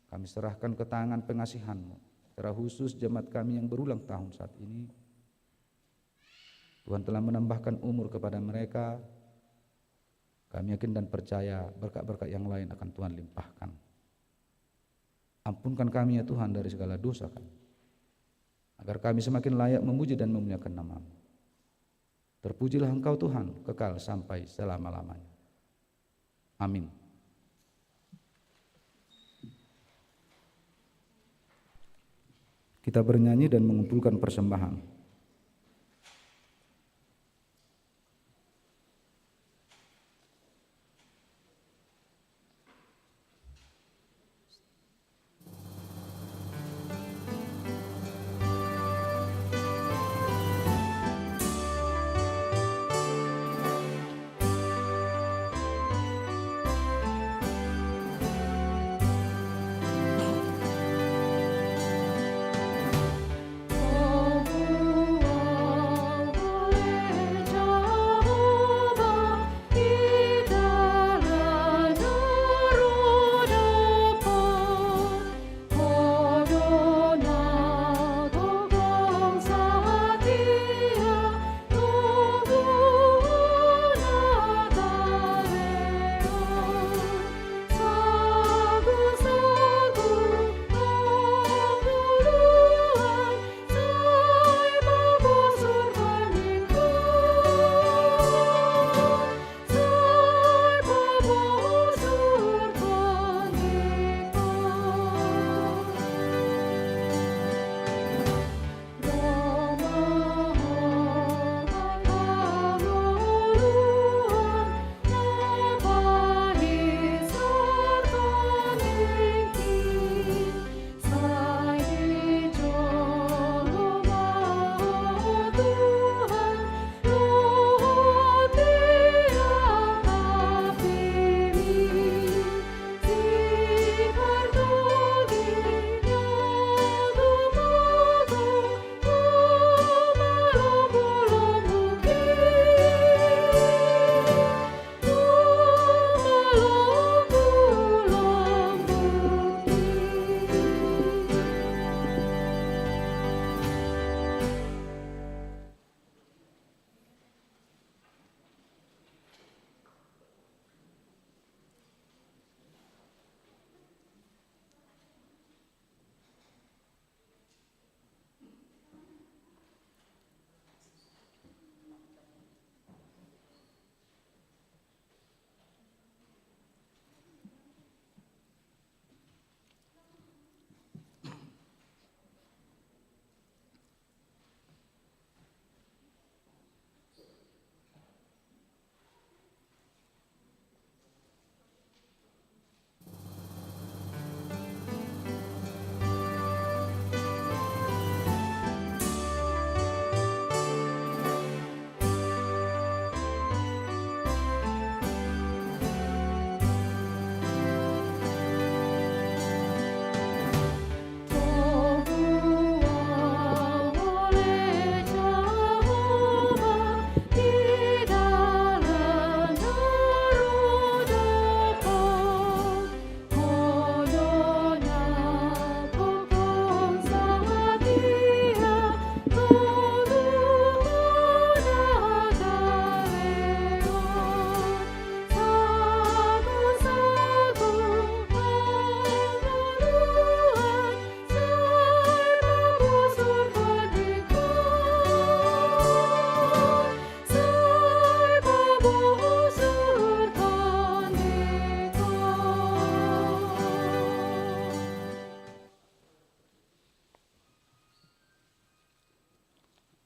kami serahkan ke tangan pengasihan-Mu. Secara khusus jemaat kami yang berulang tahun saat ini, Tuhan telah menambahkan umur kepada mereka. Kami yakin dan percaya berkat-berkat yang lain akan Tuhan limpahkan. Ampunkan kami, ya Tuhan, dari segala dosa kami, agar kami semakin layak memuji dan memuliakan nama-Mu. Terpujilah Engkau, Tuhan, kekal sampai selama-lamanya. Amin. Kita bernyanyi dan mengumpulkan persembahan.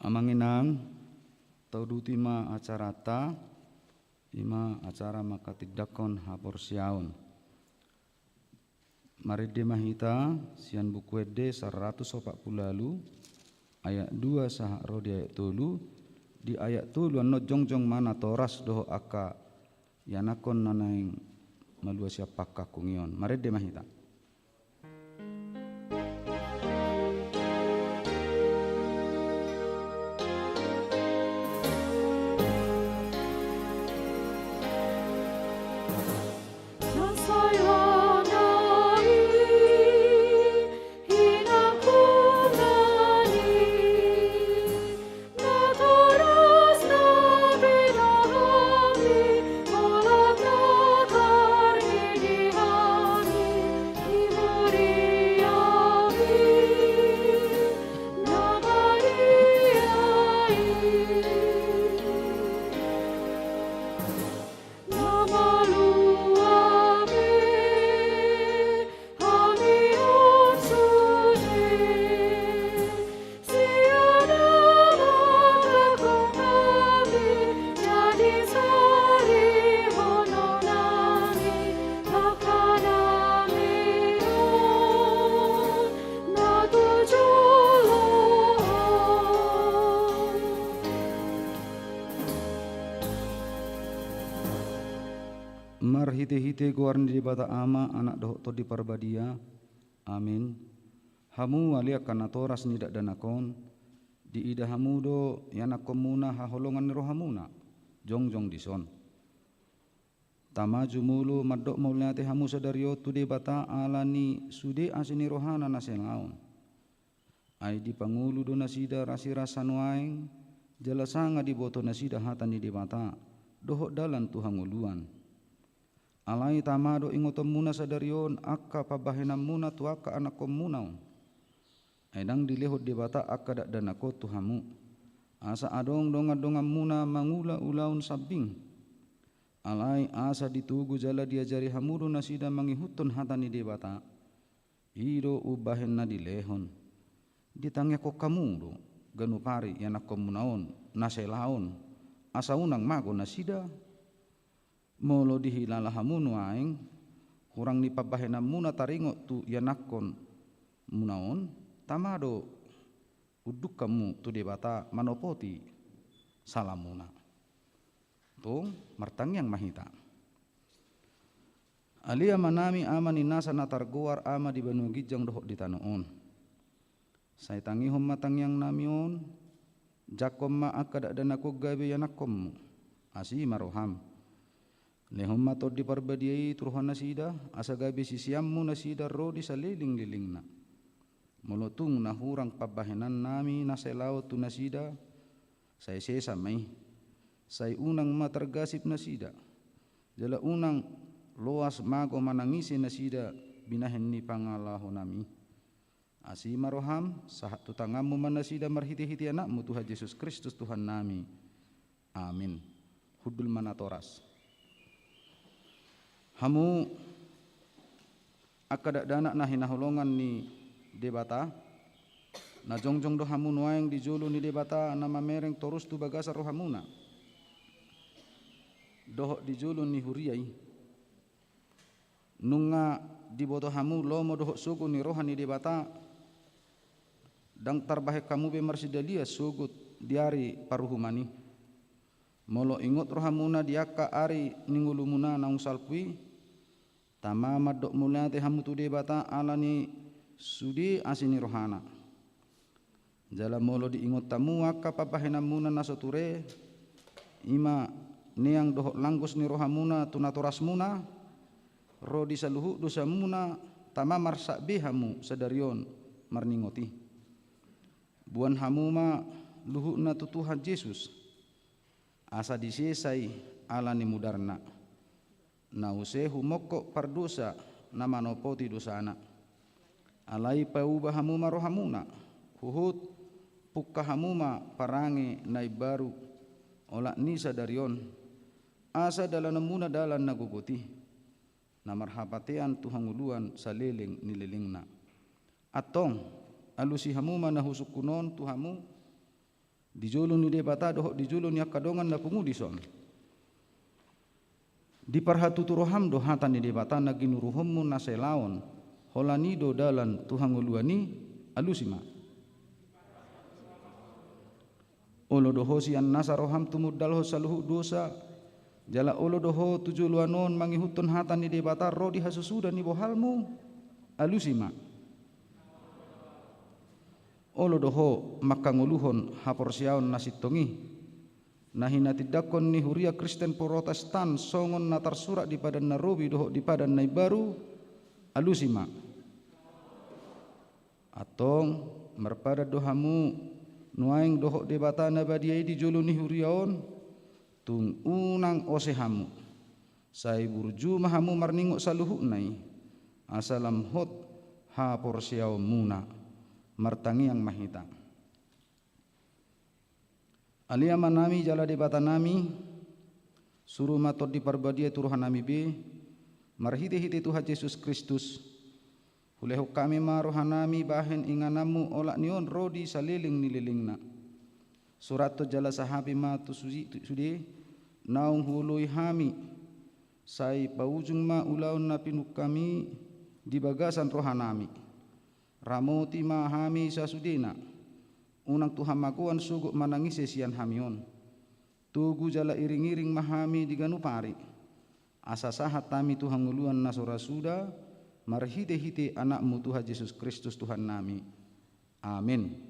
Amang inang, tauduti ma acaranta, ima acara manghatindanghon haporseaon. Marende ma hita sian Buku Ende saratus opat pulu ualu, ayat dua sahat ro di ayat tolu. Di ayat tolu annon jongjong ma natoras dohot angka ianakhon na naeng malua sian pangkangkungion. Marende ma hita. Marhitehite goar ni Debata Ama, Anak dohot Tondi Parbadia. Amin. Hamu ale angka natoras ni dakdanak on, diida hamu do ianakhonmuna haholongan ni rohamuna, jongjong dison. Tama jumolo mandok mauliate hamu sadari on tu Debata ala ni sude asi ni rohana na salaon. Ai dipangolu do nasida rasirasa nuaeng, jala sanga diboto nasida hata ni Debata dohot dalan tu hangoluan. Alai tama do ingotonmuna sadari on angka pambahenanmuna tu angka anakhonmuna on. Ai ndang dilehon Debata angka dakdanak on tu hamu, asa adong dongandonganmuna mangula ulaon sambing. Alai asa ditogu jala diajari hamu do nasida mangihuthon hata ni Debata. I do umbahen na dilehon. Ditangiangkon hamu do ganup ari ianakhonmuna on na salaon, asa unang mago nasida. Molo dihilala hamu nuaeng hurang ni pambahenanmuna taringot tu ianakhonmuna on, tama do unduk hamu tu Debata manopoti salamuna. Tung, martangiang ma hita. Ale Amanami, Ama ni nasa na targoar Ama di banua ginjang dohot di tano on. Sai tangihon ma tangiangnami on, jangkon ma angka dakdanak on gabe ianakhonmu. Asi ma roham. Lehon ma Tondi Parbadia i tu rohanasida, asa gabe siseanmu nasida ro di salelenglelengna. Molo tung na hurang pambahenannami na salaon tu nasida, sai sesa ma i. Sai unang ma targasip nasida. Jala unang loas mago manang ise nasida binahen ni pangalahonami. Asi ma roham, sahat tu tanganmu ma nasida marhitehite Anakmu Tuhan Jesus Kristus Tuhannami. Amin. Hundul ma natoras. Hamu angka dakdanak na hinaholongan ni Debata, na jongjong do hamu nuaeng di jolo ni Debata na mamereng torus tu bagasan rohamuna dohot di jolo ni huria i. Nunga diboto hamu lomo dohot sogo ni roha ni Debata, ndang tarbahen hamu be marsidalian sogot di ari paruhuman i. Molo ingot rohamuna di angka ari ni ngolumuna naung salpu i, tama mandok mauliate hamu tu Debata ala ni sude asi ni rohana. Jala molo diingot hamu angka pambahenanmuna na so ture, ima neang dohot langgos ni rohamuna tu natorasmuna, ro di saluhut dosamuna, tama marsak be hamu sadari on marningot i. Boan hamu ma luhutna tu Tuhan Jesus, asa disesa i ala ni mudarna, na use humongkop pardosa na manopoti dosana. Alai pauba hamu ma rohamuna, huhut pungka hamu ma parange na imbaru, olat ni sadari on, asa dalananmuna dalan na gogot i, na marhapatean tu hangoluan saleleng ni lelengna. Antong, alusi hamu ma na husungkun on tu hamu, di jolo ni Debata dohot di jolo ni angka dongan na pungu dison. Diparhatutu roham do hata ni Debata na ginuruhonmu na sai laon, holan i do dalan tu hangoluan i, alusi ma. Olo do ho sian nasa roham tumundalhon saluhut dosa, jala olo do ho tu joloan on mangihuthon hata ni Debata ro di hasusuda ni bohalmu, alusi ma. Olo do ho mangkangoluhon haporseaon na sintong i, na hinatindangkon ni huria Kristen Protestan songon na tarsurat di Padan na Robi dohot di Padan na Imbaru, alusi ma. Antong, marpadan do hamu nuaeng dohot Debata na badia i di jolo ni huria on, tung unang ose hamu. Sai burju ma hamu marningot saluhutna i, asa lam hot haporseaonmuna. Martangiang ma hita. Ale Amanami jala Debatanami, suru ma Tondi Parbadia tu rohanami be, marhitehite Tuhan Jesus Kristus, hulehon hami ma rohanami bahen ingananmu olat ni on ro di saleleng ni lelengna. Surathon jala sahapi ma tu sude, tu sude naung huoloi hami, sai paujung ma ulaon na pinungka-Mi di bagasan rohanami. Ramoti ma hami sasudena, unang tu hamagoan sogot manang ise sian hami on. Togu jala iring-iring ma hami di ganup ari, asa sahat hami tu hangoluan na so ra suda, marhite-hite Anakmu Tuhan Jesus Kristus Tuhannami. Amen.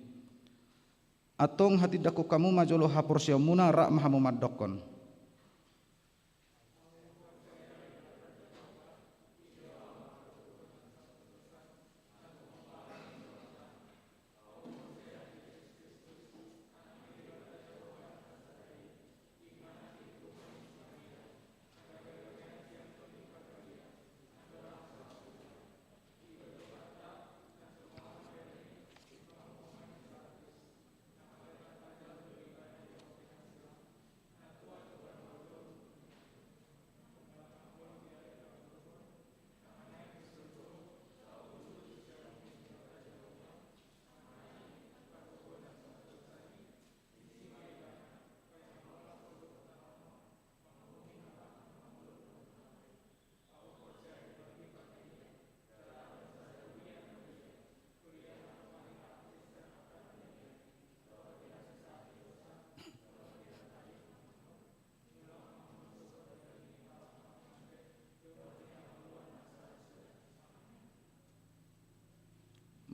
Antong hatindangkon hamu ma jolo haporseaonmuna, rap ma hamu mandokkon.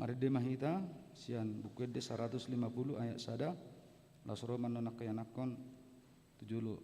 Marende ma hita sian Buku Ende saratus lima pulu ayat sada, laos ro ma annon angka ianakhon tu jolo.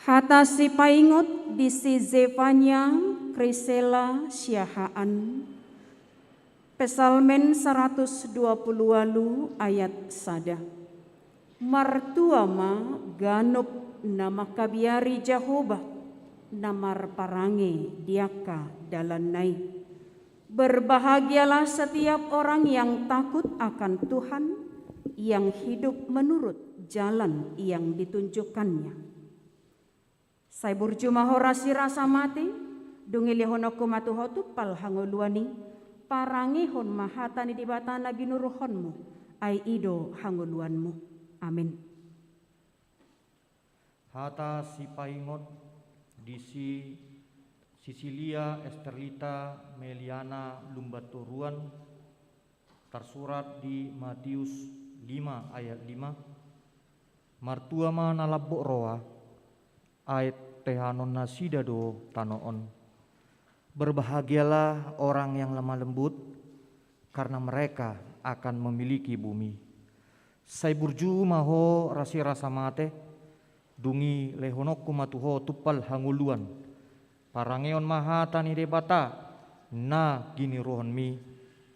Hata sipaingot di si Zefanya, Krisela, Siahaan. Psalmen saratus dua pulu ualu ayat sada. Martua ma ganup na mangkabiari Jahowa, na marparange di angka dalanna i. Berbahagialah setiap orang yang takut akan Tuhan, yang hidup menurut jalan yang ditunjukkan-Nya. Sai burju ma ho ro di rasa mate, dung i lehononku ma tu ho tumpal hangoluan i, parangehon ma hata ni Debata na ginuruhonmu, ai i do hangoluanmu. Amen. Hata sipaingot di si Sisilia Esterlita Meliana Lumbantoruan, tarsurat di Matius lima ayat lima: Martua ma na lambok roha, ai tehanon nasida do tano on. Berbahagialah orang yang lemah lembut, karena mereka akan memiliki bumi. Sai burju ma ho rasirasa mate, dung i lehononku ma tu ho tumpal hangoluan. Parangeon ma hata ni Debata na giniruhonmi,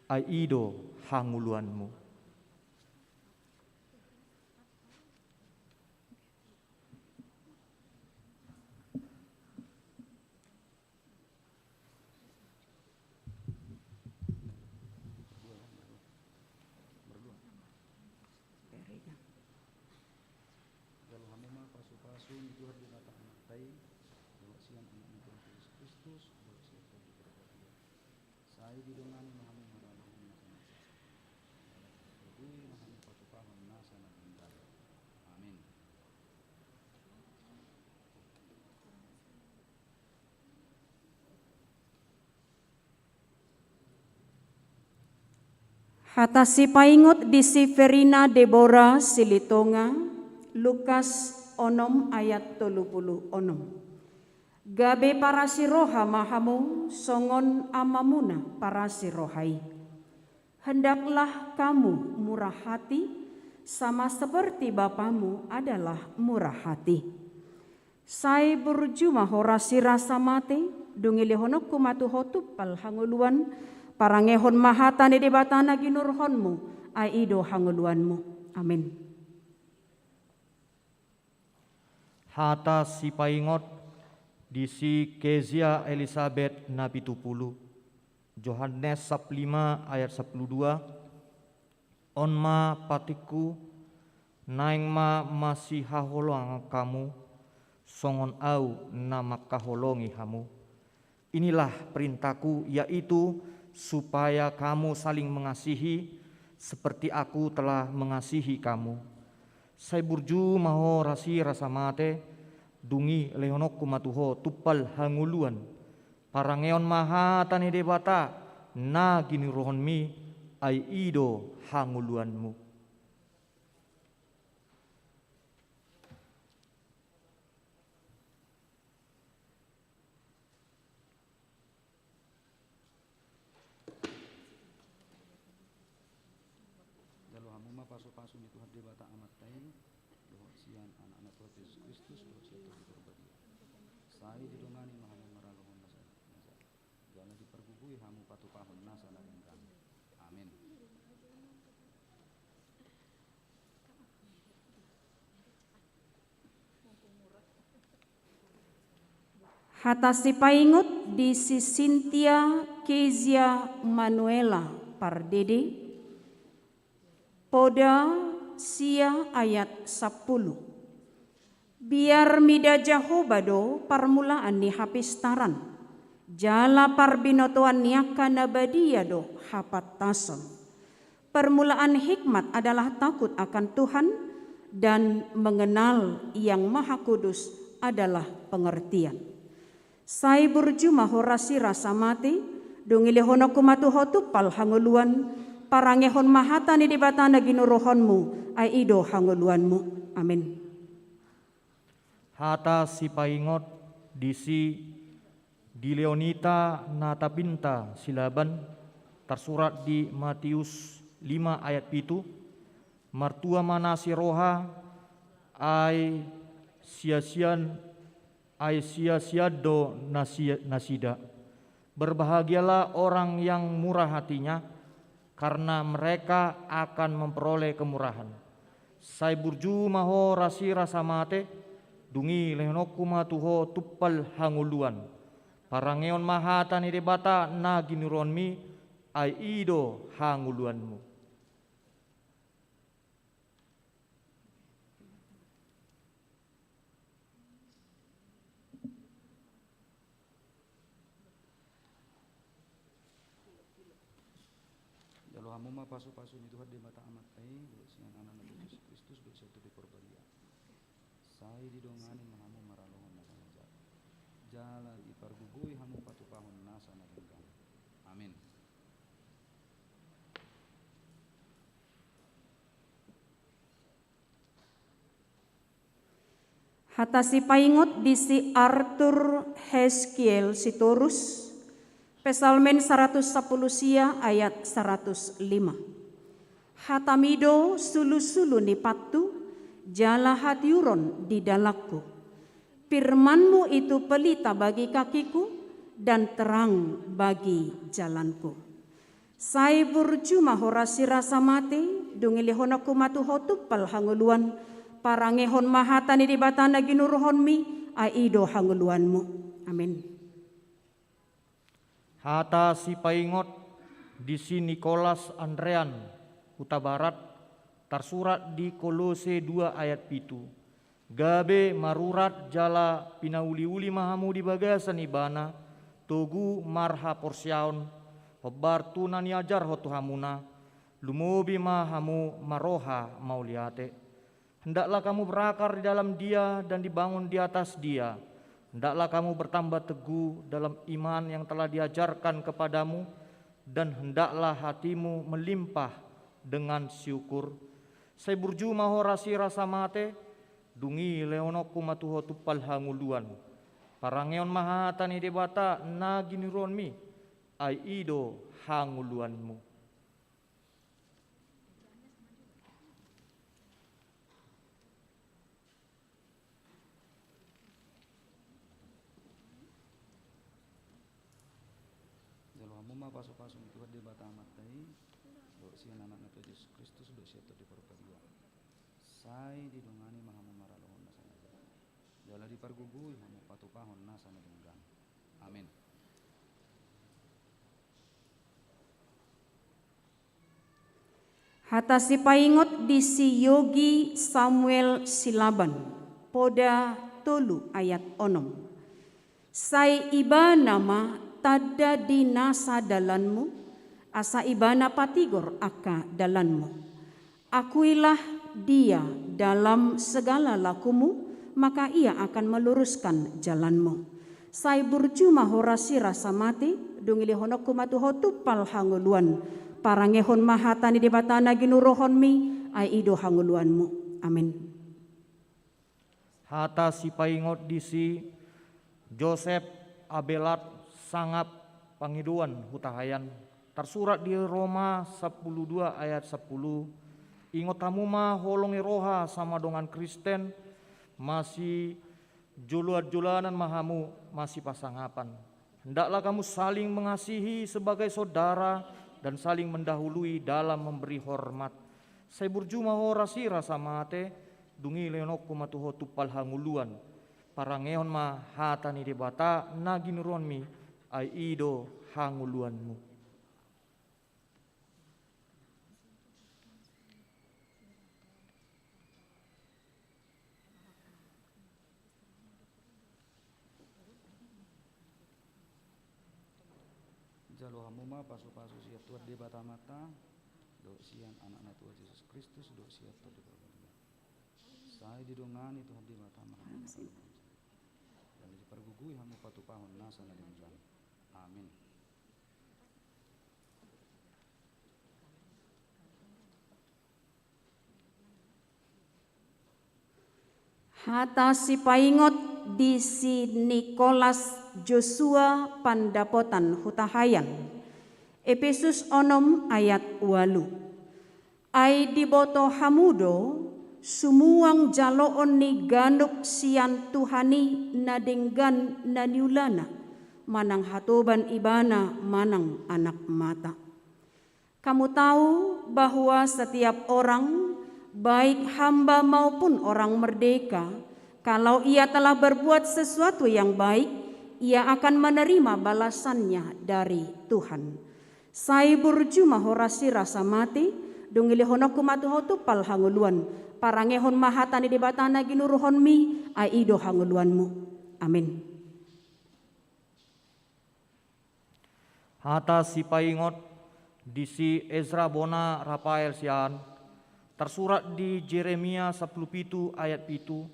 ai i do hangoluanmu. Jalo hamu ma pasupasu ni Tuhan Debata Amanta i, dohot sian Anakna Tuhan Jesus Kristus, dohot sian Tondi Porbadia. Sai didongani ma hamu maralohon na songon i. Didongani ma hamu patupahon nasa na denggan. Amin. Hata sipaingot di si Verina Debora Silitonga, Lukas onom ayat tolu pulu onom. Gabe parasi roha ma hamu songon amamuna parasi roha i. Hendaklah kamu murah hati, sama seperti Bapamu adalah murah hati. Sai burju ma ho rasirasa mate, dung i lehononku ma tu ho tumpal hangoluan. Parangehon ma hata ni Debata na ginuruhonmu, ai i do hangoluanmu. Amin. Hata sipaingot di si Kezia Elisabet na pitu pulu. Johannes sap lima ayat sampulu dua: On ma patikku, naeng ma masihaholongan hamu, songon au na mangkaholongi hamu. Inilah perintahku, yaitu supaya kamu saling mengasihi, seperti aku telah mengasihi kamu. Sai burju ma ho rasirasa mate, dung i lehononku ma tu ho tumpal hangoluan. Parangeon ma hata ni Debata na giniruhonmi, ai i do hangoluanmu. Jalo hamu ma pasupasu ni Tuhan Debata Amanta i, dohot sian Anakna Tuhan Jesus Kristus, dohot sian Tondi Porbadia. Sai didongani ma hamu maralohon nasa na denggan. Jala dipargogoi hamu patupahon nasa na denggan. Amin. Hata sipaingot di si Sintia Kezia Manuela Pardede, Poda sia ayat sampulu. Biar mida Jahowa do parmulaan ni hapistaran, jala parbinotoan ni angka na badia do hapantason. Permulaan hikmat adalah takut akan Tuhan, dan mengenal Yang Maha Kudus adalah pengertian. Sai burju ma ho rasirasa mate, dung i lehononku ma tu ho tumpal hangoluan. Parangehon ma hata ni Debata na ginuruhonmu, ai i do hangoluanmu. Amin. Hata sipaingot di si Dileonita Natabinta Silaban, tarsurat di Matius lima ayat pitu: Martua ma na siroha, ai sia-sian, ai sia-sian do nasi-, nasida. Berbahagialah orang yang murah hatinya, karena mereka akan memperoleh kemurahan. Sai burju ma ho rasirasa mate, dung i lehononku ma tu ho tumpal hangoluan. Parangeon ma hata ni Debata na ginuruhonmi, ai i do hangoluanmu. Jalo hamu ma pasupasu ni Tuhan Debata Amanta i, dohot sian Anakna Jesus Kristus, dohot sian Tondi Porbadia. Sai didongani ma hamu maralohon nasa na jala, jala dipargogoi hamu patupahon nasa na denggan. Amin. Hata sipaingot di si Arthur Heskiel Sitorus, Psalmen saratus sampulu sia ayat saratus lima. Hatami do sulusulu ni pathu, jala hatiuron di dalanku. Firmanmu itu pelita bagi kakiku dan terang bagi jalanku. Sai burju ma ho rasirasa mate, dung ilehononku ma tu ho tumpal hangoluan, parangehon ma hata ni Debata na ginuruhonmi, ai i do hangoluanmu. Amin. Hata sipaingot di si Nikolas Andrean, Hutabarat, tarsurat di Kolose dua ayat pitu. Gabe marurat jala pinauliuli ma hamu di bagasan Ibana, togu marhaporseaon, hombar tu na niajarhon tu hamuna, lumobi ma hamu marroha mauliate. Hendaklah kamu berakar di dalam Dia dan dibangun di atas Dia. Hendaklah kamu bertambah teguh dalam iman yang telah diajarkan kepadamu, dan hendaklah hatimu melimpah dengan syukur. Sai burju ma ho rasirasa mate, dung i lehononku ma tu ho tumpal hangoluan. Parangehon ma hata ni Debata na ginuruhonmi, ai i do hangoluanmu. Jalo hamu ma pasupasu ni Tuhan Debata Amanta i, dohot sian Anakna Tuhan Jesus Kristus, dohot sian Tondi Parbadia. Sai didongani ma hamu maralohon nasa na jala, jala dipargogoi hamu patupahon nasa na denggan. Amin. Hata sipaingot di si Yogi Samuel Silaban, Poda tolu ayat onom. Sai Ibana ma tanda di nasa dalanmu, asa Ibana patigor angka dalanmu. Akuilah Dia dalam segala lakumu, maka Ia akan meluruskan jalanmu. Sai burju ma ho rasirasa mate, dung ilehononku ma tu ho tumpal hangoluan. Parangehon ma hata ni Debata na ginuruhonmi, ai i do hangoluanmu. Amin. Hata sipaingot di si Josep Abelard, Sangap, Pangidoan, Hutahaean, tarsurat di Roma sampulu dua ayat sampulu. Ingot hamu ma holong ni roha sama dongan Kristen, masijoloanjoloan ma hamu masipasangapan. Hendaklah kamu saling mengasihi sebagai saudara dan saling mendahului dalam memberi hormat. Sai burju ma ho rasirasa mate, dung i lehononku ma tu ho tumpal hangoluan. Parangehon ma hata ni Debata na ginuruhonmi, ai i do hangoluanmu. Jalo hamu ma pasupasu sian Tuhan Debata Amanta, dohot sian Anakna Tuhan Jesus Kristus, dohot sian Tondi Parbadia. Sai didongani Tuhan Debata ma hamu. Jala dipargogoi hamu patupahon nasa na denggan. Amin. Hata sipaingot di si Nikolas Josua Pandapotan, Hutahaean. Epesus onom ayat ualu. Ai diboto hamu do, sumuang jaloon ni ganup sian Tuhan i na denggan na niulana, manang hatoban ibana manang anak mata. Kamu tahu bahwa setiap orang, baik hamba maupun orang merdeka, kalau ia telah berbuat sesuatu yang baik, ia akan menerima balasannya dari Tuhan. Sai burju ma ho rasirasa mate, dung ilehononku ma tu ho tumpal hangoluan, parangehon ma hata ni Debata na ginuruhonmi, ai i do hangoluanmu. Amin. Hata sipaingot di si Ezra Bona Rafael Siahaan, tarsurat di Jeremia sampulu pitu ayat pitu.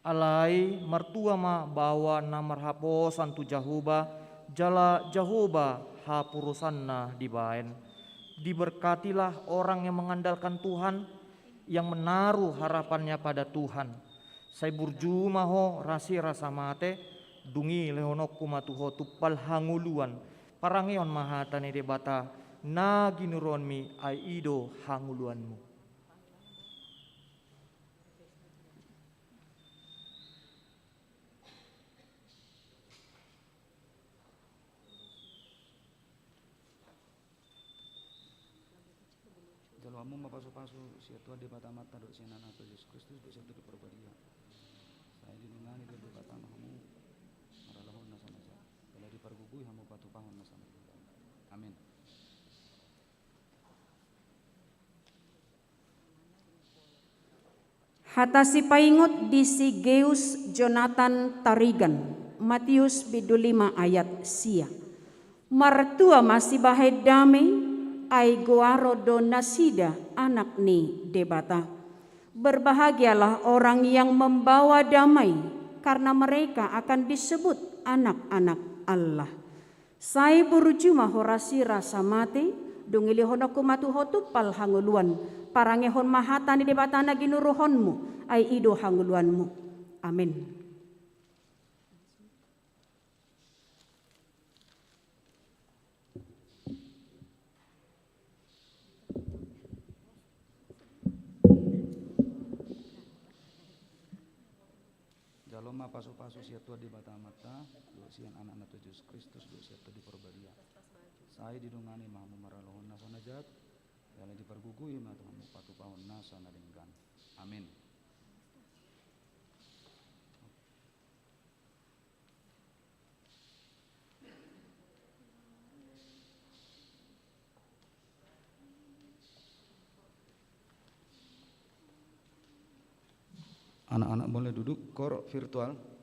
Alai martua ma baoa na marhaposan tu Jahowa, jala Jahowa haporusanna dibaen. Diberkatilah orang yang mengandalkan Tuhan, yang menaruh harapannya pada Tuhan. Sai burju ma ho rasirasa mate, dung i lehononku ma tu ho tumpal hangoluan, parangehon ma hata ni Debata na ginuruhonmi, ai i do hangoluanmu. Jalo hamu ma pasupasu sian Tuhan Debata Amanta dohot sian Anakna Tuhan Jesus Kristus dohot Sian Tondi Porbadia. Sai didongani Debata ma hamu marhalado na so na jat, jala dipargogoi hamu patupahon na so na denggan. Amin. Hata sipaingot di si Geus Jonathan Tarigan, Matius bindu lima ayat sia. Martua ma sibahen dame, ai goaron do nasida anak ni Debata. Berbahagialah orang yang membawa damai, karena mereka akan disebut anak-anak Allah. Sai burju ma ho rasirasa mate, dung i lehononku ma tu ho tumpal hangoluan, parangehon ma hata ni Debata na ginuruhonmu, ai i do hangoluanmu. Amin. Jalo ma pasupasu sian Tuhan Debata Amanta, dohot sian Anakna Tuhan Jesus Kristus, dohot Sian Tondi Porbadia. Sai didongani ma hamu marhalado na so na jat, jala dipargogoi ma hamu patupahon na so na denggan. Amin. Anak-anak boleh duduk, koor virtual.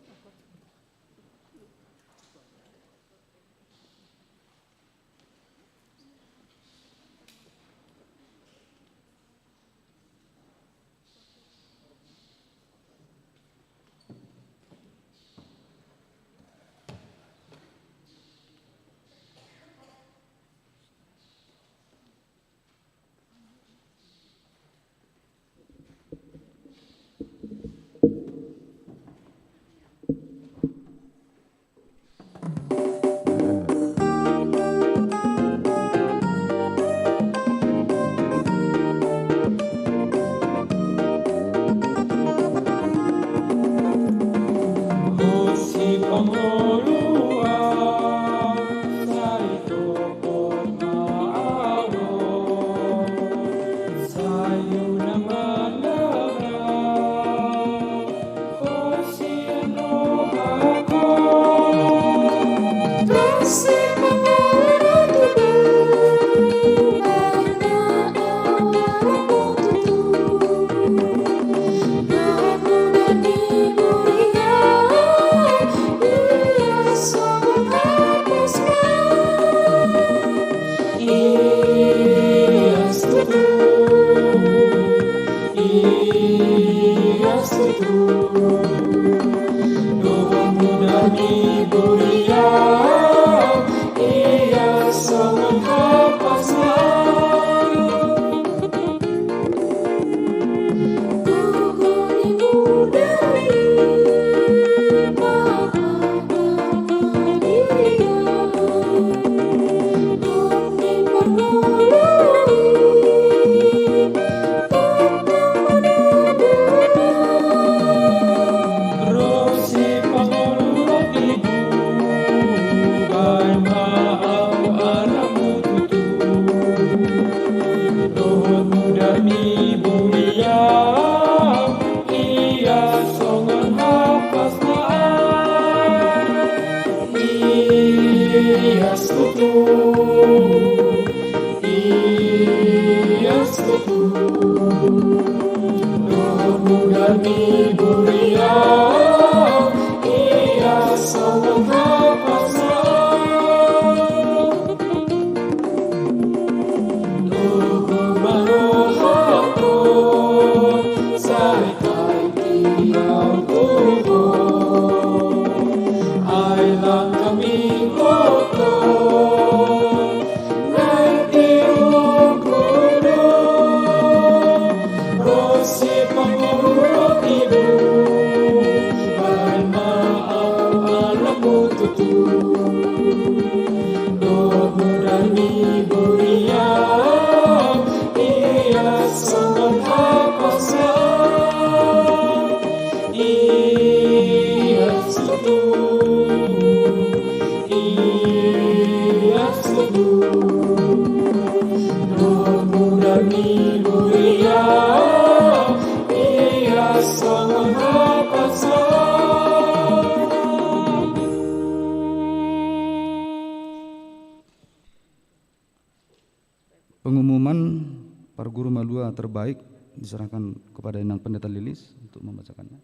Parguru malua terbaik diserahkan kepada Inang Pendeta Lilis untuk membacakannya.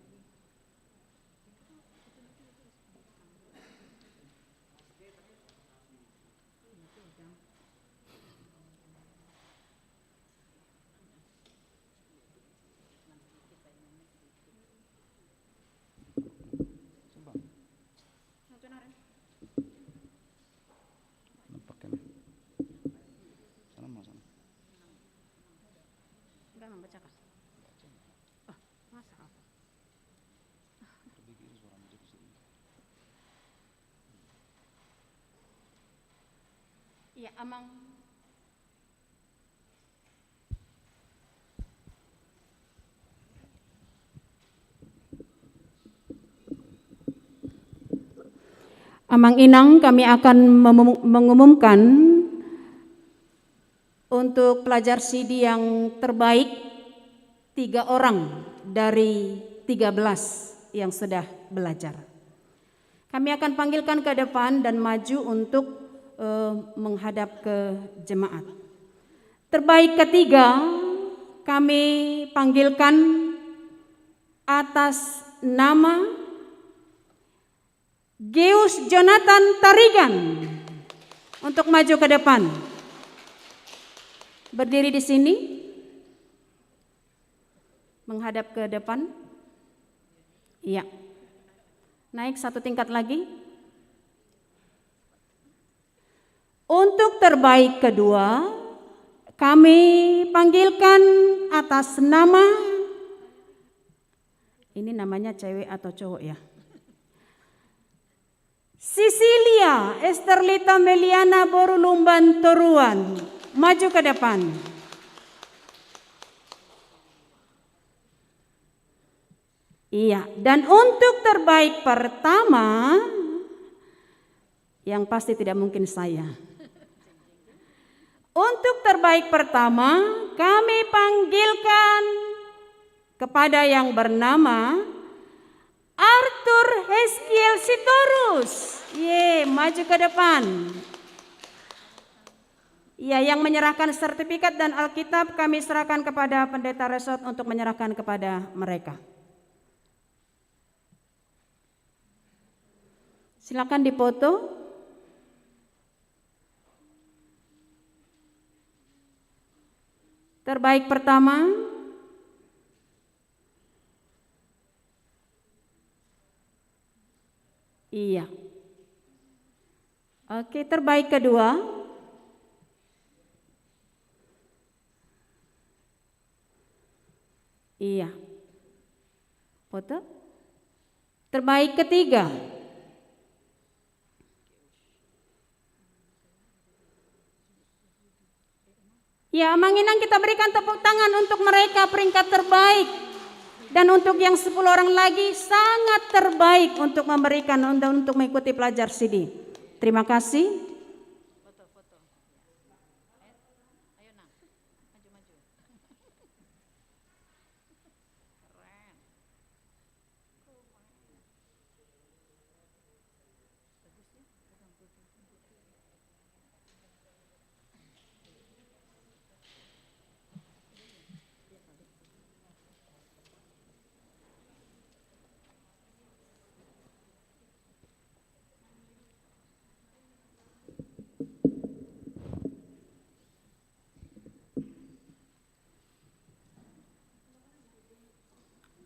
Coba. Nampak kan? Sana mau sana. Enggak membacakan. Baca. Oh, masa apa? Lebih kiri suara maju ke sini. Iya, Amang. Amang Inang, kami akan memu-, mengumumkan untuk pelajar sidi yang terbaik, tiga orang dari tiga belas yang sudah belajar. Kami akan panggilkan ke depan dan maju untuk, eh, menghadap ke jemaat. Terbaik ketiga, kami panggilkan atas nama Geus Jonathan Tarigan untuk maju ke depan. Berdiri di sini. Menghadap ke depan. Iya. Naik satu tingkat lagi. Untuk terbaik kedua, kami panggilkan atas nama, ini namanya cewek atau cowok ya? Sisilia Esterlita Meliana boru Lumban Toruan, maju ke depan. Iya, dan untuk terbaik pertama, yang pasti tidak mungkin saya. Untuk terbaik pertama, kami panggilkan kepada yang bernama Arthur Heskiel Sitorus. Ye, maju ke depan. Ya, yang menyerahkan sertifikat dan Alkitab kami serahkan kepada pendeta resort untuk menyerahkan kepada mereka. Silakan dipoto. Terbaik pertama. Iya. Oke, terbaik kedua. Iya. Foto. Terbaik ketiga. Ya, Amang Inang, kita berikan tepuk tangan untuk mereka peringkat terbaik. Dan untuk yang sepuluh orang lagi, sangat terbaik untuk memberikan, untuk, untuk mengikuti pelajar sidi. Terima kasih.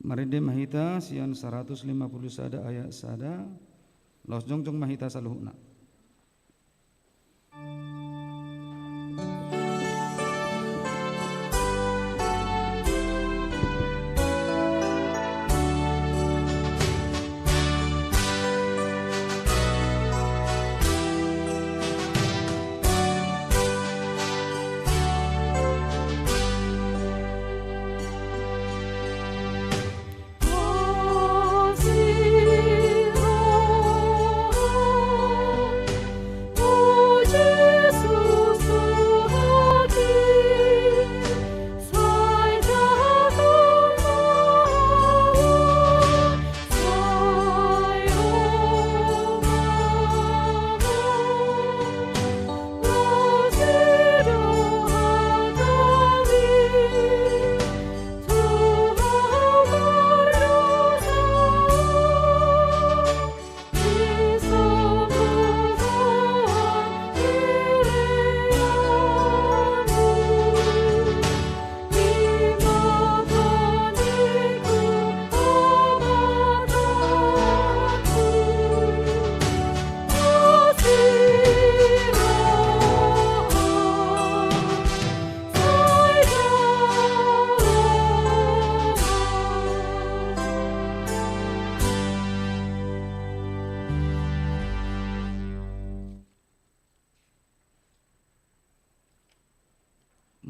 Marende ma hita sian saratus lima pulu sada ayat sada, laos jongjong ma hita saluhutna.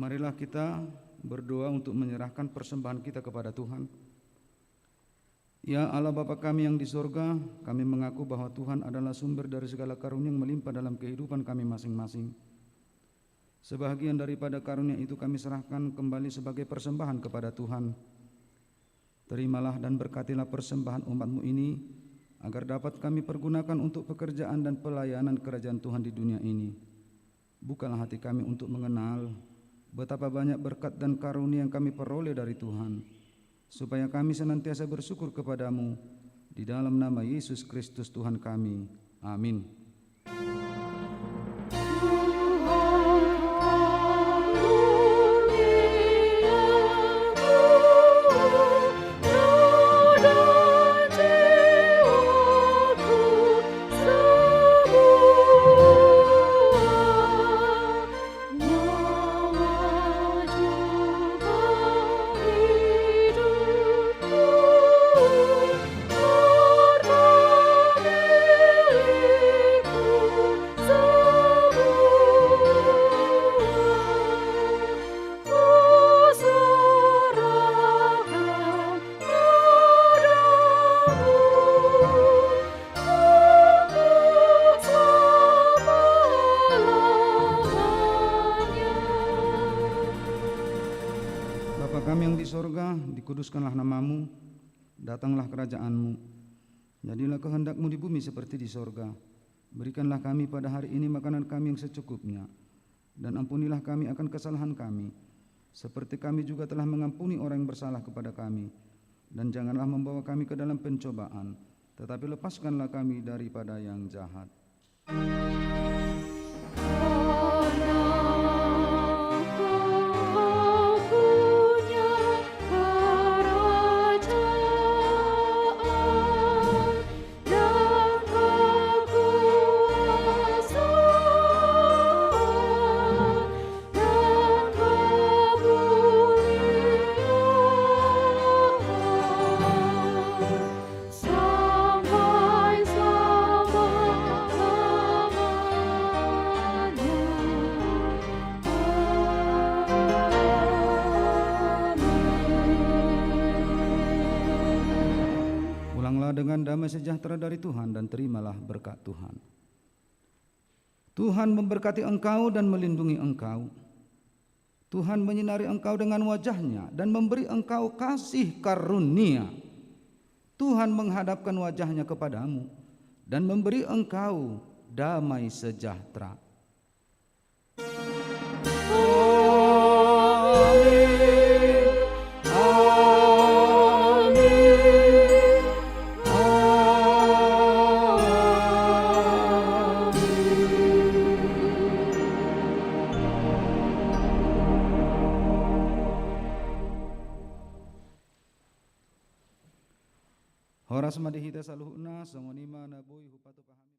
Marilah kita berdoa untuk menyerahkan persembahan kita kepada Tuhan. Ya Allah Bapa kami yang di sorga, kami mengaku bahwa Tuhan adalah sumber dari segala karunia yang melimpah dalam kehidupan kami masing-masing. Sebahagian daripada karunia itu kami serahkan kembali sebagai persembahan kepada Tuhan. Terimalah dan berkatilah persembahan umat-Mu ini, agar dapat kami pergunakan untuk pekerjaan dan pelayanan kerajaan Tuhan di dunia ini. Bukalah hati kami untuk mengenal betapa banyak berkat dan karunia yang kami peroleh dari Tuhan, supaya kami senantiasa bersyukur kepada-Mu, di dalam nama Yesus Kristus Tuhan kami. Amin. Bapa kami yang di sorga, dikuduskanlah nama-Mu, datanglah kerajaan-Mu. Jadilah kehendak-Mu di bumi seperti di sorga. Berikanlah kami pada hari ini makanan kami yang secukupnya. Dan ampunilah kami akan kesalahan kami, seperti kami juga telah mengampuni orang yang bersalah kepada kami. Dan janganlah membawa kami ke dalam pencobaan, tetapi lepaskanlah kami daripada yang jahat. Pulanglah dengan damai sejahtera dari Tuhan dan terimalah berkat Tuhan. Tuhan memberkati engkau dan melindungi engkau. Tuhan menyinari engkau dengan wajah-Nya dan memberi engkau kasih karunia. Tuhan menghadapkan wajah-Nya kepadamu dan memberi engkau damai sejahtera. Amin. Amin. Amin. Horas ma di hita saluhutna, songon i ma na boi hupatupa hami.